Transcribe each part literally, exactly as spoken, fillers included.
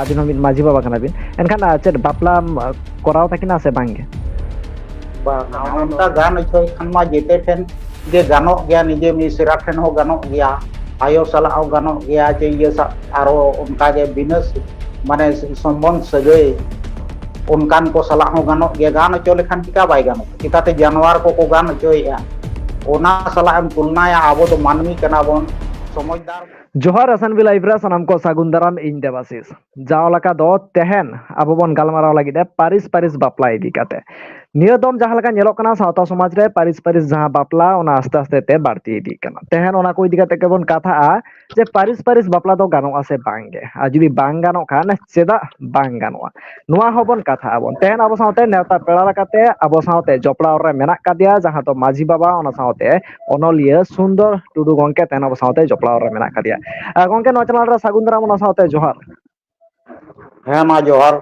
ᱟᱹᱵᱤᱱ ᱦᱚᱸ ᱢᱤᱫ ᱢᱟᱹᱡᱷᱤ ᱵᱟᱵᱟ ᱠᱟᱱᱟ ᱵᱤᱱ, ᱮᱱᱠᱷᱟᱱ ᱟᱨ ᱪᱮᱫ ᱵᱟᱯᱞᱟ ᱠᱚᱨᱟᱣ ᱛᱟᱹᱠᱤᱱᱟ ᱥᱮ ᱵᱟᱝ ᱜᱮ? ᱵᱟᱝ, ᱚᱱᱠᱟ ᱜᱟᱱ ᱦᱚᱪᱚᱭ ᱠᱷᱟᱱ ᱢᱟ ᱡᱮᱛᱮ ᱴᱷᱮᱱ ᱜᱮ ᱜᱟᱱᱚᱜ ᱜᱮᱭᱟ, ᱱᱤᱡᱮ ᱢᱤᱥᱨᱟ ᱴᱷᱮᱱ ᱦᱚᱸ ᱜᱟᱱᱚᱜ ᱜᱮᱭᱟ, ᱟᱭᱳ ᱥᱟᱞᱟᱜ ᱦᱚᱸ ᱜᱟᱱᱚᱜ ᱜᱮᱭᱟ, ᱪᱮ ᱤᱭᱟᱹ ᱥᱟᱜ ᱟᱨᱚ ᱚᱱᱠᱟ ᱜᱮ ᱵᱤᱱᱟᱹ ᱥ-, ᱢᱟᱱᱮ ᱥᱚᱢᱵᱚᱱᱫᱷ ᱥᱟᱹᱜᱟᱹᱭ ᱚᱱᱠᱟᱱ ᱠᱚ ᱥᱟᱞᱟᱜ ᱦᱚᱸ ᱜᱟᱱᱚᱜ ᱜᱮᱭᱟ᱾ ᱜᱟᱱ ᱦᱚᱪᱚ ᱞᱮᱠᱷᱟᱱ ᱪᱮᱠᱟ ᱵᱟᱭ ᱜᱟᱱᱚᱜᱼᱟ? ᱪᱤᱠᱟᱹᱛᱮ ᱡᱟᱱᱣᱟᱨ ᱠᱚᱠᱚ ᱜᱟᱱ ᱦᱚᱪᱚᱭᱮᱫᱼᱟ, ᱚᱱᱟ ᱥᱟᱞᱟᱜ ᱮᱢ ᱛᱩᱞᱱᱟᱭᱟ? ᱟᱵᱚ ᱫᱚ ᱢᱟᱹᱱᱢᱤ ᱠᱟᱱᱟ ᱵᱚᱱ, ᱥᱚᱢᱚᱡᱽᱫᱟᱨ᱾ ᱡᱚᱦᱟᱨ ᱮᱥ ᱮᱱ ᱵᱤ ᱞᱟᱭᱤᱵᱷ ᱨᱮ ᱥᱟᱱᱟᱢ ᱠᱚ ᱥᱟᱹᱜᱩᱱ ᱫᱟᱨᱟᱢ, ᱤᱧ ᱫᱮᱵᱟᱥᱤᱥ᱾ ᱡᱟᱣ ᱞᱮᱠᱟ ᱫᱚ ᱛᱮᱦᱮᱧ ᱟᱵᱚ ᱵᱚᱱ ᱜᱟᱞᱢᱟᱨᱟᱣ ᱞᱟᱹᱜᱤᱫ ᱮ ᱯᱟᱹᱨᱤᱥ ᱯᱟᱹᱨᱤᱥ ᱵᱟᱯᱞᱟ ᱤᱫᱤ ᱠᱟᱛᱮ᱾ ᱱᱤᱭᱟᱹ ᱫᱚᱢ ᱡᱟᱦᱟᱸ ᱞᱮᱠᱟ ᱧᱮᱞᱚᱜ ᱠᱟᱱᱟ, ᱥᱟᱶᱛᱟ ᱥᱚᱢᱟᱡᱽ ᱨᱮ ᱯᱟᱹᱨᱤᱥ ᱯᱟᱹᱨᱤᱥ ᱡᱟᱦᱟᱸ ᱵᱟᱯᱞᱟ, ᱚᱱᱟ ᱟᱥᱛᱮ ᱟᱥᱛᱮ ᱛᱮ ᱵᱟᱹᱲᱛᱤ ᱤᱫᱤᱜ ᱠᱟᱱᱟ᱾ ᱛᱮᱦᱮᱧ ᱚᱱᱟ ᱠᱚ ᱤᱫᱤ ᱠᱟᱛᱮ ᱜᱮᱵᱚᱱ ᱠᱟᱛᱷᱟᱜᱼᱟ ᱡᱮ ᱯᱟᱹᱨᱤᱥ ᱯᱟᱹᱨᱤᱥ ᱵᱟᱯᱞᱟ ᱫᱚ ᱜᱟᱱᱚᱜᱼᱟ ᱥᱮ ᱵᱟᱝ ᱜᱮ, ᱟᱨ ᱡᱩᱫᱤ ᱵᱟᱝ ᱜᱟᱱᱚᱜ ᱠᱷᱟᱱ ᱪᱮᱫᱟᱜ ᱵᱟᱝ ᱜᱟᱱᱚᱜᱼᱟ, ᱱᱚᱣᱟ ᱦᱚᱸᱵᱚᱱ ᱠᱟᱛᱷᱟᱜ ᱟᱵᱚᱱ᱾ ᱛᱮᱦᱮᱧ ᱟᱵᱚ ᱥᱟᱶᱛᱮ ᱱᱮᱣᱛᱟ ᱯᱮᱲᱟ ᱞᱮᱠᱟᱛᱮ ᱟᱵᱚ ᱥᱟᱶᱛᱮ ᱡᱚᱯᱲᱟᱣ ᱨᱮ ᱢᱮᱱᱟᱜ ᱠᱟᱫᱮᱭᱟ, ᱡᱟᱦᱟᱸ ᱫᱚ ᱢᱟᱹᱡᱷᱤ ᱵᱟᱵᱟ, ᱚᱱᱟ ᱥᱟᱶᱛᱮ ᱚᱱᱚᱞᱤᱭᱟᱹ ᱥᱩᱱᱫᱚᱨ ᱴᱩᱰᱩ ᱜᱚᱢᱠᱮ ᱛᱮᱦᱮᱧ ᱟᱵᱚ ᱥᱟᱶᱛᱮ ᱡᱚᱯᱲᱟᱣ ᱨᱮ ᱢᱮᱱᱟᱜ ᱠᱟᱫᱮᱭᱟ᱾ ᱟᱨ ᱜᱚᱢᱠᱮ, ᱱᱚᱣᱟ ᱪᱮᱱᱮᱞ ᱨᱮ ᱥᱟᱹᱜᱩᱱ ᱫᱟᱨᱟᱢ, ᱚᱱᱟ ᱥᱟᱶᱛᱮ ᱡᱚᱦᱟᱨ᱾ ᱦᱮᱸ, ᱢᱟ ᱡᱚᱦᱟᱨ᱾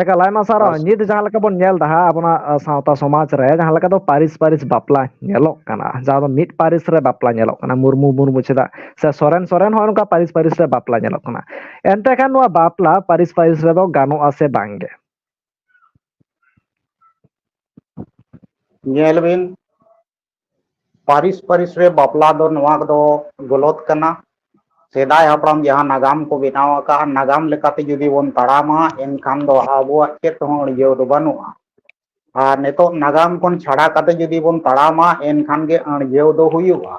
ᱮᱠᱟᱞ, ᱟᱭᱢᱟ ᱥᱟᱨᱦᱟᱣ᱾ ᱟᱨ ᱱᱤᱛ ᱡᱟᱦᱟᱸ ᱞᱮᱠᱟ ᱵᱚᱱ ᱧᱮᱞ ᱮᱫᱟ ᱦᱟᱸᱜ, ᱟᱵᱚᱱᱟᱜ, ᱟ, ᱥᱟᱶᱛᱟ ᱥᱚᱢᱟᱡᱽ ᱨᱮ ᱡᱟᱦᱟᱸ ᱞᱮᱠᱟ ᱫᱚ ᱯᱟᱹᱨᱤᱥ ᱯᱟᱹᱨᱤᱥ ᱵᱟᱯᱞᱟ ᱧᱮᱞᱚᱜ ᱠᱟᱱᱟ, ᱡᱟᱦᱟᱸ ᱫᱚ ᱢᱤᱫ ᱯᱟᱹᱨᱤᱥ ᱨᱮ ᱵᱟᱯᱞᱟ ᱧᱮᱞᱚᱜ ᱠᱟᱱᱟ, ᱢᱩᱨᱢᱩ ᱢᱩᱨᱢᱩ ᱪᱮᱫᱟᱜ ᱥᱮ ᱥᱚᱨᱮᱱ ᱥᱚᱨᱮᱱ, ᱦᱚᱸᱜᱼᱚ ᱱᱚᱝᱠᱟ ᱯᱟᱹᱨᱤᱥ ᱯᱟᱹᱨᱤᱥ ᱨᱮ ᱵᱟᱯᱞᱟ ᱧᱮᱞᱚᱜ ᱠᱟᱱᱟ᱾ ᱮᱱᱛᱮ ᱠᱷᱟᱱ ᱱᱚᱣᱟ ᱵᱟᱯᱞᱟ ᱯᱟᱹᱨᱤᱥ ᱯᱟᱹᱨᱤᱥ ᱨᱮᱫᱚ ᱜᱟᱱᱚᱜᱼᱟ ᱥᱮ ᱵᱟᱝ ᱜᱮ? ᱧᱮᱞ ᱵᱤᱱ, ᱯᱟᱹᱨᱤᱥ ᱯᱟᱹᱨᱤᱥ ᱨᱮ ᱵᱟᱯᱞᱟ ᱫᱚ ᱱᱚᱣᱟ ᱫᱚ ᱜᱚᱞᱚᱛ ᱠᱟᱱᱟ᱾ ᱥᱮᱫᱟᱭ ᱦᱟᱯᱲᱟᱢ ᱡᱟᱦᱟᱸ ᱱᱟᱜᱟᱢ ᱠᱚ ᱵᱮᱱᱟᱣ ᱟᱠᱟᱫᱼᱟ, ᱱᱟᱜᱟᱢ ᱞᱮᱠᱟᱛᱮ ᱡᱩᱫᱤ ᱵᱚᱱ ᱛᱟᱲᱟᱢᱟ, ᱮᱱᱠᱷᱟᱱ ᱫᱚ ᱟᱵᱚᱣᱟᱜ ᱪᱮᱫ ᱦᱚᱸ ᱟᱹᱲᱡᱷᱟᱹᱣ ᱫᱚ ᱵᱟᱹᱱᱩᱜᱼᱟ᱾ ᱟᱨ ᱱᱤᱛᱚᱜ ᱱᱟᱜᱟᱢ ᱠᱷᱚᱱ ᱪᱷᱟᱲᱟ ᱠᱟᱛᱮ ᱡᱩᱫᱤ ᱵᱚᱱ ᱛᱟᱲᱟᱢᱟ, ᱮᱱᱠᱷᱟᱱ ᱜᱮ ᱟᱹᱲᱡᱷᱟᱹᱣ ᱫᱚ ᱦᱩᱭᱩᱜᱼᱟ᱾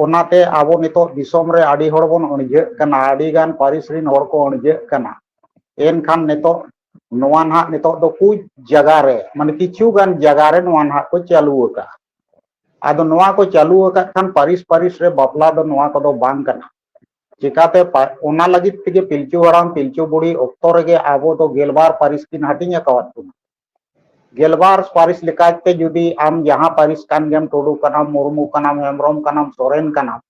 ᱚᱱᱟᱛᱮ ᱟᱵᱚ ᱱᱤᱛᱚᱜ ᱫᱤᱥᱚᱢ ᱨᱮ ᱟᱹᱰᱤ ᱦᱚᱲ ᱵᱚᱱ ᱟᱹᱲᱡᱷᱟᱹᱜ ᱠᱟᱱᱟ, ᱟᱹᱰᱤ ᱜᱟᱱ ᱯᱟᱹᱨᱤᱥ ᱨᱤᱱ ᱦᱚᱲ ᱠᱚ ᱟᱹᱲᱡᱷᱟᱹᱜ ᱠᱟᱱᱟ᱾ ᱮᱱᱠᱷᱟᱱ ᱱᱤᱛᱚᱜ ᱱᱚᱣᱟ ᱱᱟᱦᱟᱜ ᱱᱤᱛᱚᱜ ᱫᱚ ᱠᱩᱪ ᱡᱟᱭᱜᱟ ᱨᱮ, ᱢᱟᱱᱮ ᱠᱤᱪᱷᱩ ᱜᱟᱱ ᱡᱟᱭᱜᱟ ᱨᱮ ᱱᱚᱣᱟ ᱱᱟᱦᱟᱜ ᱠᱚ ᱪᱟᱹᱞᱩ ᱟᱠᱟᱫᱼᱟ᱾ ᱟᱫᱚ ᱱᱚᱣᱟ ᱠᱚ ᱪᱟᱹᱞᱩ ᱟᱠᱟᱫ ᱠᱷᱟᱱ ᱯᱟᱹᱨᱤᱥ ᱯᱟᱹᱨᱤᱥ ᱨᱮ ᱵᱟᱯᱞᱟ ᱫᱚ ᱱᱚᱣᱟ ᱠᱚᱫᱚ ᱵᱟᱝ ᱠᱟᱱᱟ᱾ ᱪᱤᱠᱟᱛᱮ ᱯᱟ-, ᱚᱱᱟ ᱞᱟᱹᱜᱤᱫ ᱛᱮᱜᱮ ᱯᱤᱞᱪᱩ ᱦᱟᱲᱟᱢ ᱯᱤᱞᱪᱩ ᱵᱩᱲᱦᱤ ᱚᱠᱛᱚ ᱨᱮᱜᱮ ᱟᱵᱚ ᱫᱚ ᱜᱮᱞᱵᱟᱨ ᱯᱟᱹᱨᱤᱥ ᱠᱤᱱ ᱦᱟᱹᱴᱤᱧ ᱟᱠᱟᱣᱟᱫ ᱵᱚᱱᱟ᱾ ᱜᱮᱞᱵᱟᱨ ᱯᱟᱹᱨᱤᱥ ᱞᱮᱠᱟᱛᱮ ᱡᱩᱫᱤ ᱟᱢ ᱡᱟᱦᱟᱸ ᱯᱟᱹᱨᱤᱥ ᱠᱟᱱ ᱜᱮᱢ, ᱴᱩᱰᱩ ᱠᱟᱱᱟᱢ, ᱢᱩᱨᱢᱩ ᱠᱟᱱᱟᱢ, ᱦᱮᱢᱵᱨᱚᱢ ᱠᱟᱱᱟᱢ, ᱥᱚᱨᱮᱱ ᱠᱟᱱᱟᱢ,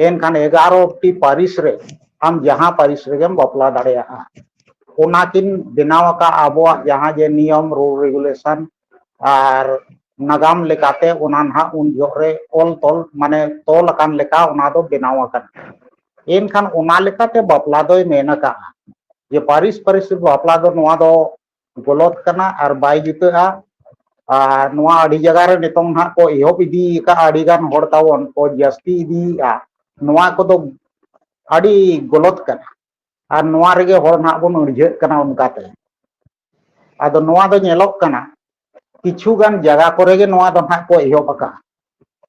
ᱮᱱᱠᱷᱟᱱ ᱮᱜᱟᱨᱚ ᱴᱤ ᱯᱟᱹᱨᱤᱥ ᱨᱮ ᱟᱢ ᱡᱟᱦᱟᱸ ᱯᱟᱹᱨᱤᱥ ᱨᱮᱜᱮᱢ ᱵᱟᱯᱞᱟ ᱫᱟᱲᱮᱭᱟᱜᱼᱟ᱾ ᱚᱱᱟ ᱠᱤᱱ ᱵᱮᱱᱟᱣ ᱟᱠᱟᱫ ᱟᱵᱚᱣᱟᱜ ᱡᱟᱦᱟᱸ ᱡᱮ ᱱᱤᱭᱚᱢ, ᱨᱩᱞ ᱨᱮᱜᱩᱞᱮᱥᱚᱱ ᱟᱨ ᱱᱟᱜᱟᱢ ᱞᱮᱠᱟᱛᱮ ᱚᱱᱟ ᱱᱟᱦᱟᱜ ᱩᱱ ᱡᱚᱦᱚᱜ ᱨᱮ ᱚᱞ ᱛᱚᱞ, ᱢᱟᱱᱮ ᱛᱚᱞ ᱟᱠᱟᱱ ᱞᱮᱠᱟ ᱚᱱᱟ ᱫᱚ ᱵᱮᱱᱟᱣ ᱟᱠᱟᱱᱟ᱾ ᱮᱱᱠᱷᱟᱱ ᱚᱱᱟ ᱞᱮᱠᱟᱛᱮ ᱵᱟᱯᱞᱟ ᱫᱚᱭ ᱢᱮᱱ ᱟᱠᱟᱫᱼᱟ ᱡᱮ ᱯᱟᱹᱨᱤᱥ ᱯᱟᱹᱨᱤᱥ ᱵᱟᱯᱞᱟ ᱫᱚ ᱱᱚᱣᱟ ᱫᱚ ᱜᱚᱞᱚᱛ ᱠᱟᱱᱟ ᱟᱨ ᱵᱟᱭ ᱡᱩᱛᱟᱹᱜᱼᱟ᱾ ᱟᱨ ᱱᱚᱣᱟ ᱟᱹᱰᱤ ᱡᱟᱭᱜᱟ ᱨᱮ ᱱᱤᱛᱚᱝ ᱱᱟᱦᱟᱜ ᱠᱚ ᱮᱦᱚᱵ ᱤᱫᱤ ᱟᱠᱟᱫᱼᱟ, ᱟᱹᱰᱤ ᱜᱟᱱ ᱦᱚᱲ ᱛᱟᱵᱚᱱ ᱠᱚ ᱡᱟᱹᱥᱛᱤ ᱤᱫᱤᱭᱮᱫᱼᱟ᱾ ᱱᱚᱣᱟ ᱠᱚᱫᱚ ᱟᱹᱰᱤ ᱜᱚᱞᱚᱛ ᱠᱟᱱᱟ᱾ ᱟᱨ ᱱᱚᱣᱟ ᱨᱮᱜᱮ ᱦᱚᱲ ᱱᱟᱦᱟᱜ ᱵᱚᱱ ᱟᱹᱲᱡᱷᱟᱹᱜ ᱠᱟᱱᱟ ᱚᱱᱠᱟᱛᱮ᱾ ᱟᱫᱚ ᱱᱚᱣᱟ ᱫᱚ ᱧᱮᱞᱚᱜ ᱠᱟᱱᱟ ᱠᱤᱪᱷᱩ ᱜᱟᱱ ᱡᱟᱭᱜᱟ ᱠᱚᱨᱮ ᱜᱮ ᱱᱚᱣᱟ ᱫᱚ ᱱᱟᱦᱟᱜ ᱠᱚ ᱮᱦᱚᱵ ᱟᱠᱟᱫᱼᱟ᱾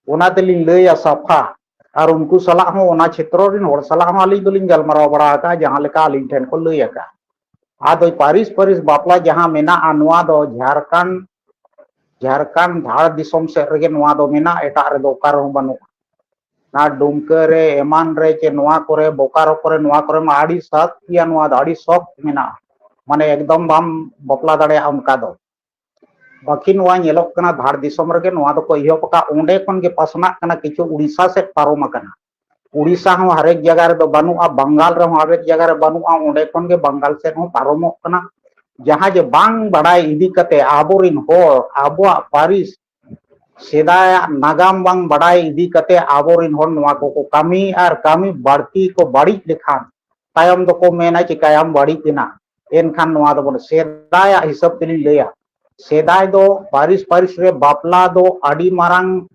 ᱚᱱᱟ ᱛᱮᱞᱤᱧ ᱞᱟᱹᱭᱟ ᱥᱟᱯᱷᱟ, ᱟᱨ ᱩᱱᱠᱩ ᱥᱟᱞᱟᱜ ᱦᱚᱸ, ᱚᱱᱟ ᱪᱷᱮᱛᱨᱚ ᱨᱮᱱ ᱦᱚᱲ ᱥᱟᱞᱟᱜ ᱦᱚᱸ ᱟᱹᱞᱤᱧ ᱫᱚᱞᱤᱧ ᱜᱟᱞᱢᱟᱨᱟᱣ ᱵᱟᱲᱟ ᱟᱠᱟᱫᱼᱟ, ᱡᱟᱦᱟᱸ ᱞᱮᱠᱟ ᱟᱹᱞᱤᱧ ᱴᱷᱮᱱ ᱠᱚ ᱞᱟᱹᱭ ᱟᱠᱟᱫᱼᱟ᱾ ᱟᱫᱚ ᱯᱟᱹᱨᱤᱥ ᱯᱟᱹᱨᱤᱥ ᱵᱟᱯᱞᱟ ᱡᱟᱦᱟᱸ ᱢᱮᱱᱟᱜᱼᱟ, ᱱᱚᱣᱟ ᱫᱚ ᱡᱷᱟᱲᱠᱷᱚᱸᱰ, ᱡᱷᱟᱲᱠᱷᱚᱸᱰ ᱫᱷᱟᱲ ᱫᱤᱥᱚᱢ ᱥᱮᱫ ᱨᱮᱜᱮ ᱱᱚᱣᱟ ᱫᱚ ᱢᱮᱱᱟᱜᱼᱟ, ᱮᱴᱟᱜ ᱨᱮᱫᱚ ᱚᱠᱟ ᱨᱮᱦᱚᱸ ᱵᱟᱹᱱᱩᱜᱼᱟ᱾ ᱱᱚᱣᱟ ᱰᱩᱢᱠᱟᱹ ᱨᱮ, ᱮᱢᱟᱱ ᱨᱮ, ᱪᱮ ᱱᱚᱣᱟ ᱠᱚᱨᱮ, ᱵᱳᱠᱟᱨᱳ ᱠᱚᱨᱮ, ᱱᱚᱣᱟ ᱠᱚᱨᱮ ᱢᱟ ᱟᱹᱰᱤ ᱥᱚᱠᱛ ᱜᱮᱭᱟ, ᱱᱚᱣᱟ ᱫᱚ ᱟᱹᱰᱤ ᱥᱚᱠᱛ ᱢᱮᱱᱟᱜᱼᱟ, ᱢᱟᱱᱮ ᱮᱠᱫᱚᱢ ᱵᱟᱢ ᱵᱟᱯᱞᱟ ᱫᱟᱲᱮᱭᱟᱜᱼᱟ ᱚᱱᱠᱟ ᱫᱚ᱾ ᱵᱟᱹᱠᱤ ᱱᱚᱣᱟ ᱧᱮᱞᱚᱜ ᱠᱟᱱᱟ ᱫᱷᱟᱲ ᱫᱤᱥᱚᱢ ᱨᱮᱜᱮ ᱱᱚᱣᱟ ᱫᱚᱠᱚ ᱮᱦᱚᱵ ᱟᱠᱟᱫ, ᱚᱸᱰᱮ ᱠᱷᱚᱱ ᱜᱮ ᱯᱟᱥᱱᱟᱜ ᱠᱟᱱᱟ, ᱠᱤᱪᱷᱩ ᱩᱲᱤᱥᱥᱟ ᱥᱮᱫ ᱯᱟᱨᱚᱢ ᱟᱠᱟᱱᱟ᱾ ᱩᱲᱤᱥᱥᱟ ᱦᱚᱸ ᱦᱟᱨᱮᱠ ᱡᱟᱭᱜᱟ ᱨᱮᱫᱚ ᱵᱟᱹᱱᱩᱜᱼᱟ, ᱵᱟᱝᱜᱟᱞ ᱨᱮᱦᱚᱸ ᱦᱟᱨᱮᱠ ᱡᱟᱭᱜᱟ ᱨᱮ ᱵᱟᱹᱱᱩᱜᱼᱟ, ᱚᱸᱰᱮ ᱠᱷᱚᱱ ᱜᱮ ᱵᱟᱝᱜᱟᱞ ᱥᱮᱫ ᱦᱚᱸ ᱯᱟᱨᱚᱢᱚᱜ ᱠᱟᱱᱟ᱾ ᱡᱟᱦᱟᱸ ᱡᱮ ᱵᱟᱝ ᱵᱟᱲᱟᱭ ᱤᱫᱤ ᱠᱟᱛᱮ ᱟᱵᱚᱨᱤᱱ ᱦᱚᱲ ᱟᱵᱚᱣᱟᱜ ᱯᱟᱹᱨᱤᱥ, ᱥᱮᱫᱟᱭᱟᱜ ᱱᱟᱜᱟᱢ ᱵᱟᱝ ᱵᱟᱲᱟᱭ ᱤᱫᱤ ᱠᱟᱛᱮ ᱟᱵᱚᱨᱤᱱ ᱦᱚᱲ ᱱᱚᱣᱟ ᱠᱚᱠᱚ ᱠᱟᱹᱢᱤ ᱟᱨ ᱠᱟᱹᱢᱤ ᱵᱟᱹᱲᱛᱤ ᱠᱚ ᱵᱟᱹᱲᱤᱡ ᱞᱮᱠᱷᱟᱱ ᱛᱟᱭᱚᱢ ᱫᱚᱠᱚ ᱢᱮᱱᱟ ᱪᱤᱠᱟᱹᱭᱟᱢ ᱵᱟᱹᱲᱤᱡ ᱮᱱᱟ᱾ ᱮᱱᱠᱷᱟᱱ ᱱᱚᱣᱟ ᱫᱚᱵᱚᱱ ᱥᱮᱫᱟᱭᱟᱜ ᱦᱤᱥᱟᱹᱵ ᱛᱮᱞᱤᱧ ᱞᱟᱹᱭᱟ, ᱥᱮᱫᱟᱭ ᱫᱚ ᱯᱟᱹᱨᱤᱥ ᱯᱟᱹᱨᱤᱥ ᱨᱮ ᱵᱟᱯᱞᱟ ᱫᱚ ᱟᱹᱰᱤ ᱢᱟᱨᱟᱝ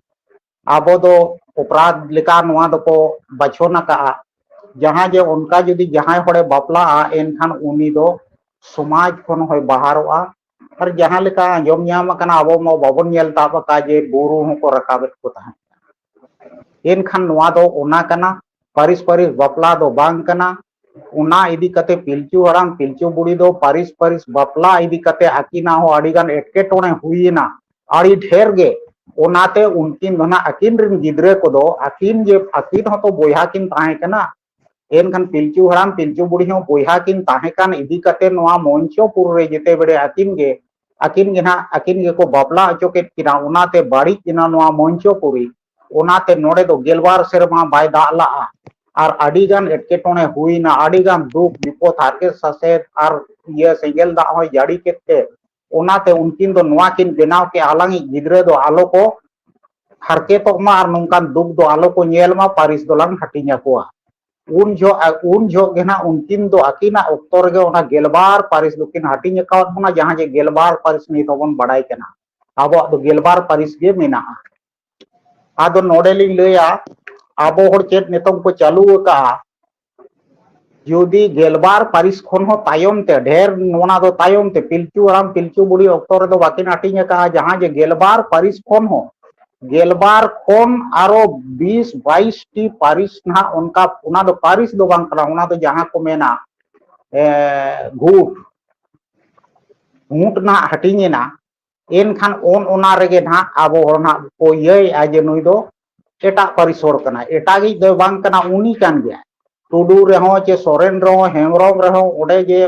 ᱟᱵᱚ ᱫᱚ ᱚᱯᱨᱟᱫᱷ ᱞᱮᱠᱟ ᱱᱚᱣᱟ ᱫᱚᱠᱚ ᱵᱟᱪᱷᱚᱱ ᱟᱠᱟᱜᱼᱟ᱾ ᱡᱟᱦᱟᱸ ᱡᱮ ᱚᱱᱠᱟ ᱡᱩᱫᱤ ᱡᱟᱦᱟᱸᱭ ᱦᱚᱲᱮ ᱵᱟᱯᱞᱟᱜᱼᱟ, ᱮᱱᱠᱷᱟᱱ ᱩᱱᱤ ᱫᱚ ᱥᱚᱢᱟᱡᱽ ᱠᱷᱚᱱ ᱦᱚᱸᱭ ᱵᱟᱦᱟᱨᱚᱜᱼᱟ᱾ ᱟᱨ ᱡᱟᱦᱟᱸ ᱞᱮᱠᱟ ᱟᱸᱡᱚᱢ ᱧᱟᱢ ᱟᱠᱟᱱᱟ, ᱟᱵᱚ ᱢᱟ ᱵᱟᱵᱚᱱ ᱧᱮᱞ ᱛᱟᱵ ᱟᱠᱟᱫ ᱡᱮ ᱵᱩᱨᱩ ᱦᱚᱸᱠᱚ ᱨᱟᱠᱟᱵᱮᱫ ᱠᱚ ᱛᱟᱦᱮᱸᱫ᱾ ᱮᱱᱠᱷᱟᱱ ᱱᱚᱣᱟ ᱫᱚ ᱚᱱᱟ ᱠᱟᱱᱟ, ᱯᱟᱹᱨᱤᱥ ᱯᱟᱹᱨᱤᱥ ᱵᱟᱯᱞᱟ ᱫᱚ ᱵᱟᱝ ᱠᱟᱱᱟ᱾ ᱚᱱᱟ ᱤᱫᱤ ᱠᱟᱛᱮ ᱯᱤᱞᱪᱩ ᱦᱟᱲᱟᱢ ᱯᱤᱞᱪᱩ ᱵᱩᱲᱦᱤ ᱫᱚ ᱯᱟᱹᱨᱤᱥ ᱯᱟᱹᱨᱤᱥ ᱵᱟᱯᱞᱟ ᱤᱫᱤ ᱠᱟᱛᱮ ᱟᱹᱠᱤᱱᱟᱜ ᱦᱚᱸ ᱟᱹᱰᱤ ᱜᱟᱱ ᱮᱴᱠᱮᱴᱚᱬᱮ ᱦᱩᱭᱮᱱᱟ, ᱟᱹᱰᱤ ᱰᱷᱮᱨ ᱜᱮ᱾ ᱚᱱᱟᱛᱮ ᱩᱱᱠᱤᱱ ᱫᱚ ᱱᱟᱜ ᱟᱹᱠᱤᱱ ᱨᱮᱱ ᱜᱤᱫᱽᱨᱟᱹ ᱠᱚᱫᱚ, ᱟᱹᱠᱤᱱ ᱡᱮ ᱟᱹᱠᱤᱱ ᱦᱚᱸᱛᱚ ᱵᱚᱭᱦᱟ ᱠᱤᱱ ᱛᱟᱦᱮᱸ ᱠᱟᱱᱟ, ᱮᱱᱠᱷᱟᱱ ᱯᱤᱞᱪᱩ ᱦᱟᱲᱟᱢ ᱯᱤᱞᱪᱩ ᱵᱩᱲᱦᱤ ᱦᱚᱸ ᱵᱚᱭᱦᱟ ᱠᱤᱱ ᱛᱟᱦᱮᱸ ᱠᱟᱱ ᱤᱫᱤ ᱠᱟᱛᱮ ᱱᱚᱣᱟ ᱢᱚᱧᱪᱚᱯᱩᱨ ᱨᱮ ᱡᱮᱛᱮ ᱵᱮᱲᱮ ᱟᱹᱠᱤᱱ ᱜᱮ, ᱟᱹᱠᱤᱱ ᱜᱮ ᱱᱟᱜ ᱟᱹᱠᱤᱱ ᱜᱮᱠᱚ ᱵᱟᱯᱞᱟ ᱦᱚᱪᱚ ᱠᱮᱫ ᱠᱤᱱᱟ᱾ ᱚᱱᱟᱛᱮ ᱵᱟᱹᱲᱤᱡ ᱮᱱᱟ ᱱᱚᱣᱟ ᱢᱚᱧᱪᱚᱯᱩᱨᱤ᱾ ᱚᱱᱟᱛᱮ ᱱᱚᱰᱮ ᱫᱚ ᱜᱮᱞᱵᱟᱨ ᱥᱮᱨᱢᱟ ᱵᱟᱭ ᱫᱟᱜ ᱞᱟᱜᱼᱟ᱾ ᱟᱨ ᱟᱹᱰᱤ ᱜᱟᱱ ᱮᱴᱠᱮᱴᱚᱬᱮ ᱦᱩᱭᱱᱟ, ᱟᱹᱰᱤ ᱜᱟᱱ ᱫᱩᱠ ᱵᱤᱯᱚᱫ, ᱦᱟᱨᱠᱮᱛ ᱥᱟᱥᱮᱛ, ᱟᱨ ᱤᱭᱟᱹ ᱥᱮᱸᱜᱮᱞ ᱫᱟᱜ ᱦᱚᱸᱭ ᱡᱟᱹᱲᱤ ᱠᱮᱫ ᱛᱮ, ᱚᱱᱟᱛᱮ ᱩᱱᱠᱤᱱ ᱫᱚ ᱱᱚᱣᱟ ᱠᱤᱱ ᱵᱮᱱᱟᱣ ᱠᱮᱫᱼᱟ, ᱟᱞᱟᱝᱤᱡ ᱜᱤᱫᱽᱨᱟᱹ ᱫᱚ ᱟᱞᱚ ᱠᱚ ᱦᱟᱨᱠᱮᱛᱚᱜ ᱢᱟ ᱟᱨ ᱱᱚᱝᱠᱟᱱ ᱫᱩᱠ ᱫᱚ ᱟᱞᱚ ᱠᱚ ᱧᱮᱞ ᱢᱟ, ᱯᱟᱹᱨᱤᱥ ᱫᱚᱞᱟᱝ ᱦᱟᱹᱴᱤᱧ ᱟᱠᱚᱣᱟ᱾ ᱩᱱ ᱡᱚᱦᱚᱜ, ᱩᱱ ᱡᱚᱦᱚᱜ ᱜᱮ ᱱᱟᱦᱟᱜ ᱩᱱᱠᱤᱱ ᱫᱚ ᱟᱹᱠᱤᱱᱟᱜ ᱚᱠᱛᱚ ᱨᱮᱜᱮ ᱚᱱᱟ ᱜᱮᱞᱵᱟᱨ ᱯᱟᱹᱨᱤᱥ ᱫᱚᱠᱤᱱ ᱦᱟᱹᱴᱤᱧ ᱟᱠᱟᱣᱟᱫ ᱵᱚᱱᱟ, ᱡᱟᱦᱟᱸ ᱡᱮ ᱜᱮᱞᱵᱟᱨ ᱯᱟᱹᱨᱤᱥ ᱱᱤᱛ ᱦᱚᱸᱵᱚᱱ ᱵᱟᱲᱟᱭ ᱠᱟᱱᱟ᱾ ᱟᱵᱚᱣᱟᱜ ᱫᱚ ᱜᱮᱞᱵᱟᱨ ᱯᱟᱹᱨᱤᱥ ᱜᱮ ᱢᱮᱱᱟᱜᱼᱟ᱾ ᱟᱫᱚ ᱱᱚᱰᱮ ᱞᱤᱧ ᱞᱟᱹᱭᱟ, ᱟᱵᱚ ᱦᱚᱲ ᱪᱮᱫ ᱱᱤᱛᱚᱝ ᱠᱚ ᱪᱟᱹᱞᱩ ᱟᱠᱟᱫᱼᱟ, ᱡᱩᱫᱤ ᱜᱮᱞᱵᱟᱨ ᱯᱟᱹᱨᱤᱥ ᱠᱷᱚᱱ ᱦᱚᱸ ᱛᱟᱭᱚᱢ ᱛᱮ, ᱰᱷᱮᱨ ᱚᱱᱟ ᱫᱚ ᱛᱟᱭᱚᱢ ᱛᱮ, ᱯᱤᱞᱪᱩ ᱦᱟᱲᱟᱢ ᱯᱤᱞᱪᱩ ᱵᱩᱲᱦᱤ ᱚᱠᱛᱚ ᱨᱮᱫᱚ ᱵᱟᱹᱠᱤᱱ ᱦᱟᱹᱴᱤᱧ ᱟᱠᱟᱫᱼᱟ, ᱡᱟᱦᱟᱸ ᱡᱮ ᱜᱮᱞᱵᱟᱨ ᱯᱟᱹᱨᱤᱥ ᱠᱷᱚᱱ ᱦᱚᱸ, ᱜᱮᱞᱵᱟᱨ ᱠᱷᱚᱱ ᱟᱨᱚ ᱵᱤᱥ ᱵᱟᱭᱤᱥ ᱴᱤ ᱯᱟᱹᱨᱤᱥ ᱱᱟᱦᱟᱜ ᱚᱱᱠᱟ, ᱚᱱᱟ ᱫᱚ ᱯᱟᱹᱨᱤᱥ ᱫᱚ ᱵᱟᱝ ᱠᱟᱱᱟ, ᱚᱱᱟ ᱫᱚ ᱡᱟᱦᱟᱸ ᱠᱚ ᱢᱮᱱᱟ, ᱮ, ᱜᱩᱴ, ᱜᱩᱴ ᱱᱟᱦᱟᱜ ᱦᱟᱹᱴᱤᱧ ᱮᱱᱟ᱾ ᱮᱱᱠᱷᱟᱱ ᱚᱱ ᱚᱱᱟ ᱨᱮᱜᱮ ᱱᱟᱦᱟᱜ ᱟᱵᱚ ᱦᱚᱲ ᱱᱟᱦᱟᱜ ᱠᱚ ᱤᱭᱟᱹᱭᱮᱫᱼᱟ ᱡᱮ ᱱᱩᱭ ᱫᱚ ᱮᱴᱟᱜ ᱯᱟᱹᱨᱤᱥ ᱦᱚᱲ ᱠᱟᱱᱟᱭ, ᱮᱴᱟᱜᱤᱡ ᱫᱚ ᱵᱟᱝ ᱠᱟᱱᱟ, ᱩᱱᱤ ᱠᱟᱱ ᱜᱮᱭᱟᱭ᱾ ᱴᱩᱰᱩ ᱨᱮᱦᱚᱸ ᱪᱮ ᱥᱚᱨᱮᱱ ᱨᱮᱦᱚᱸ, ᱦᱮᱢᱵᱨᱚᱢ ᱨᱮᱦᱚᱸ, ᱚᱸᱰᱮ ᱡᱮ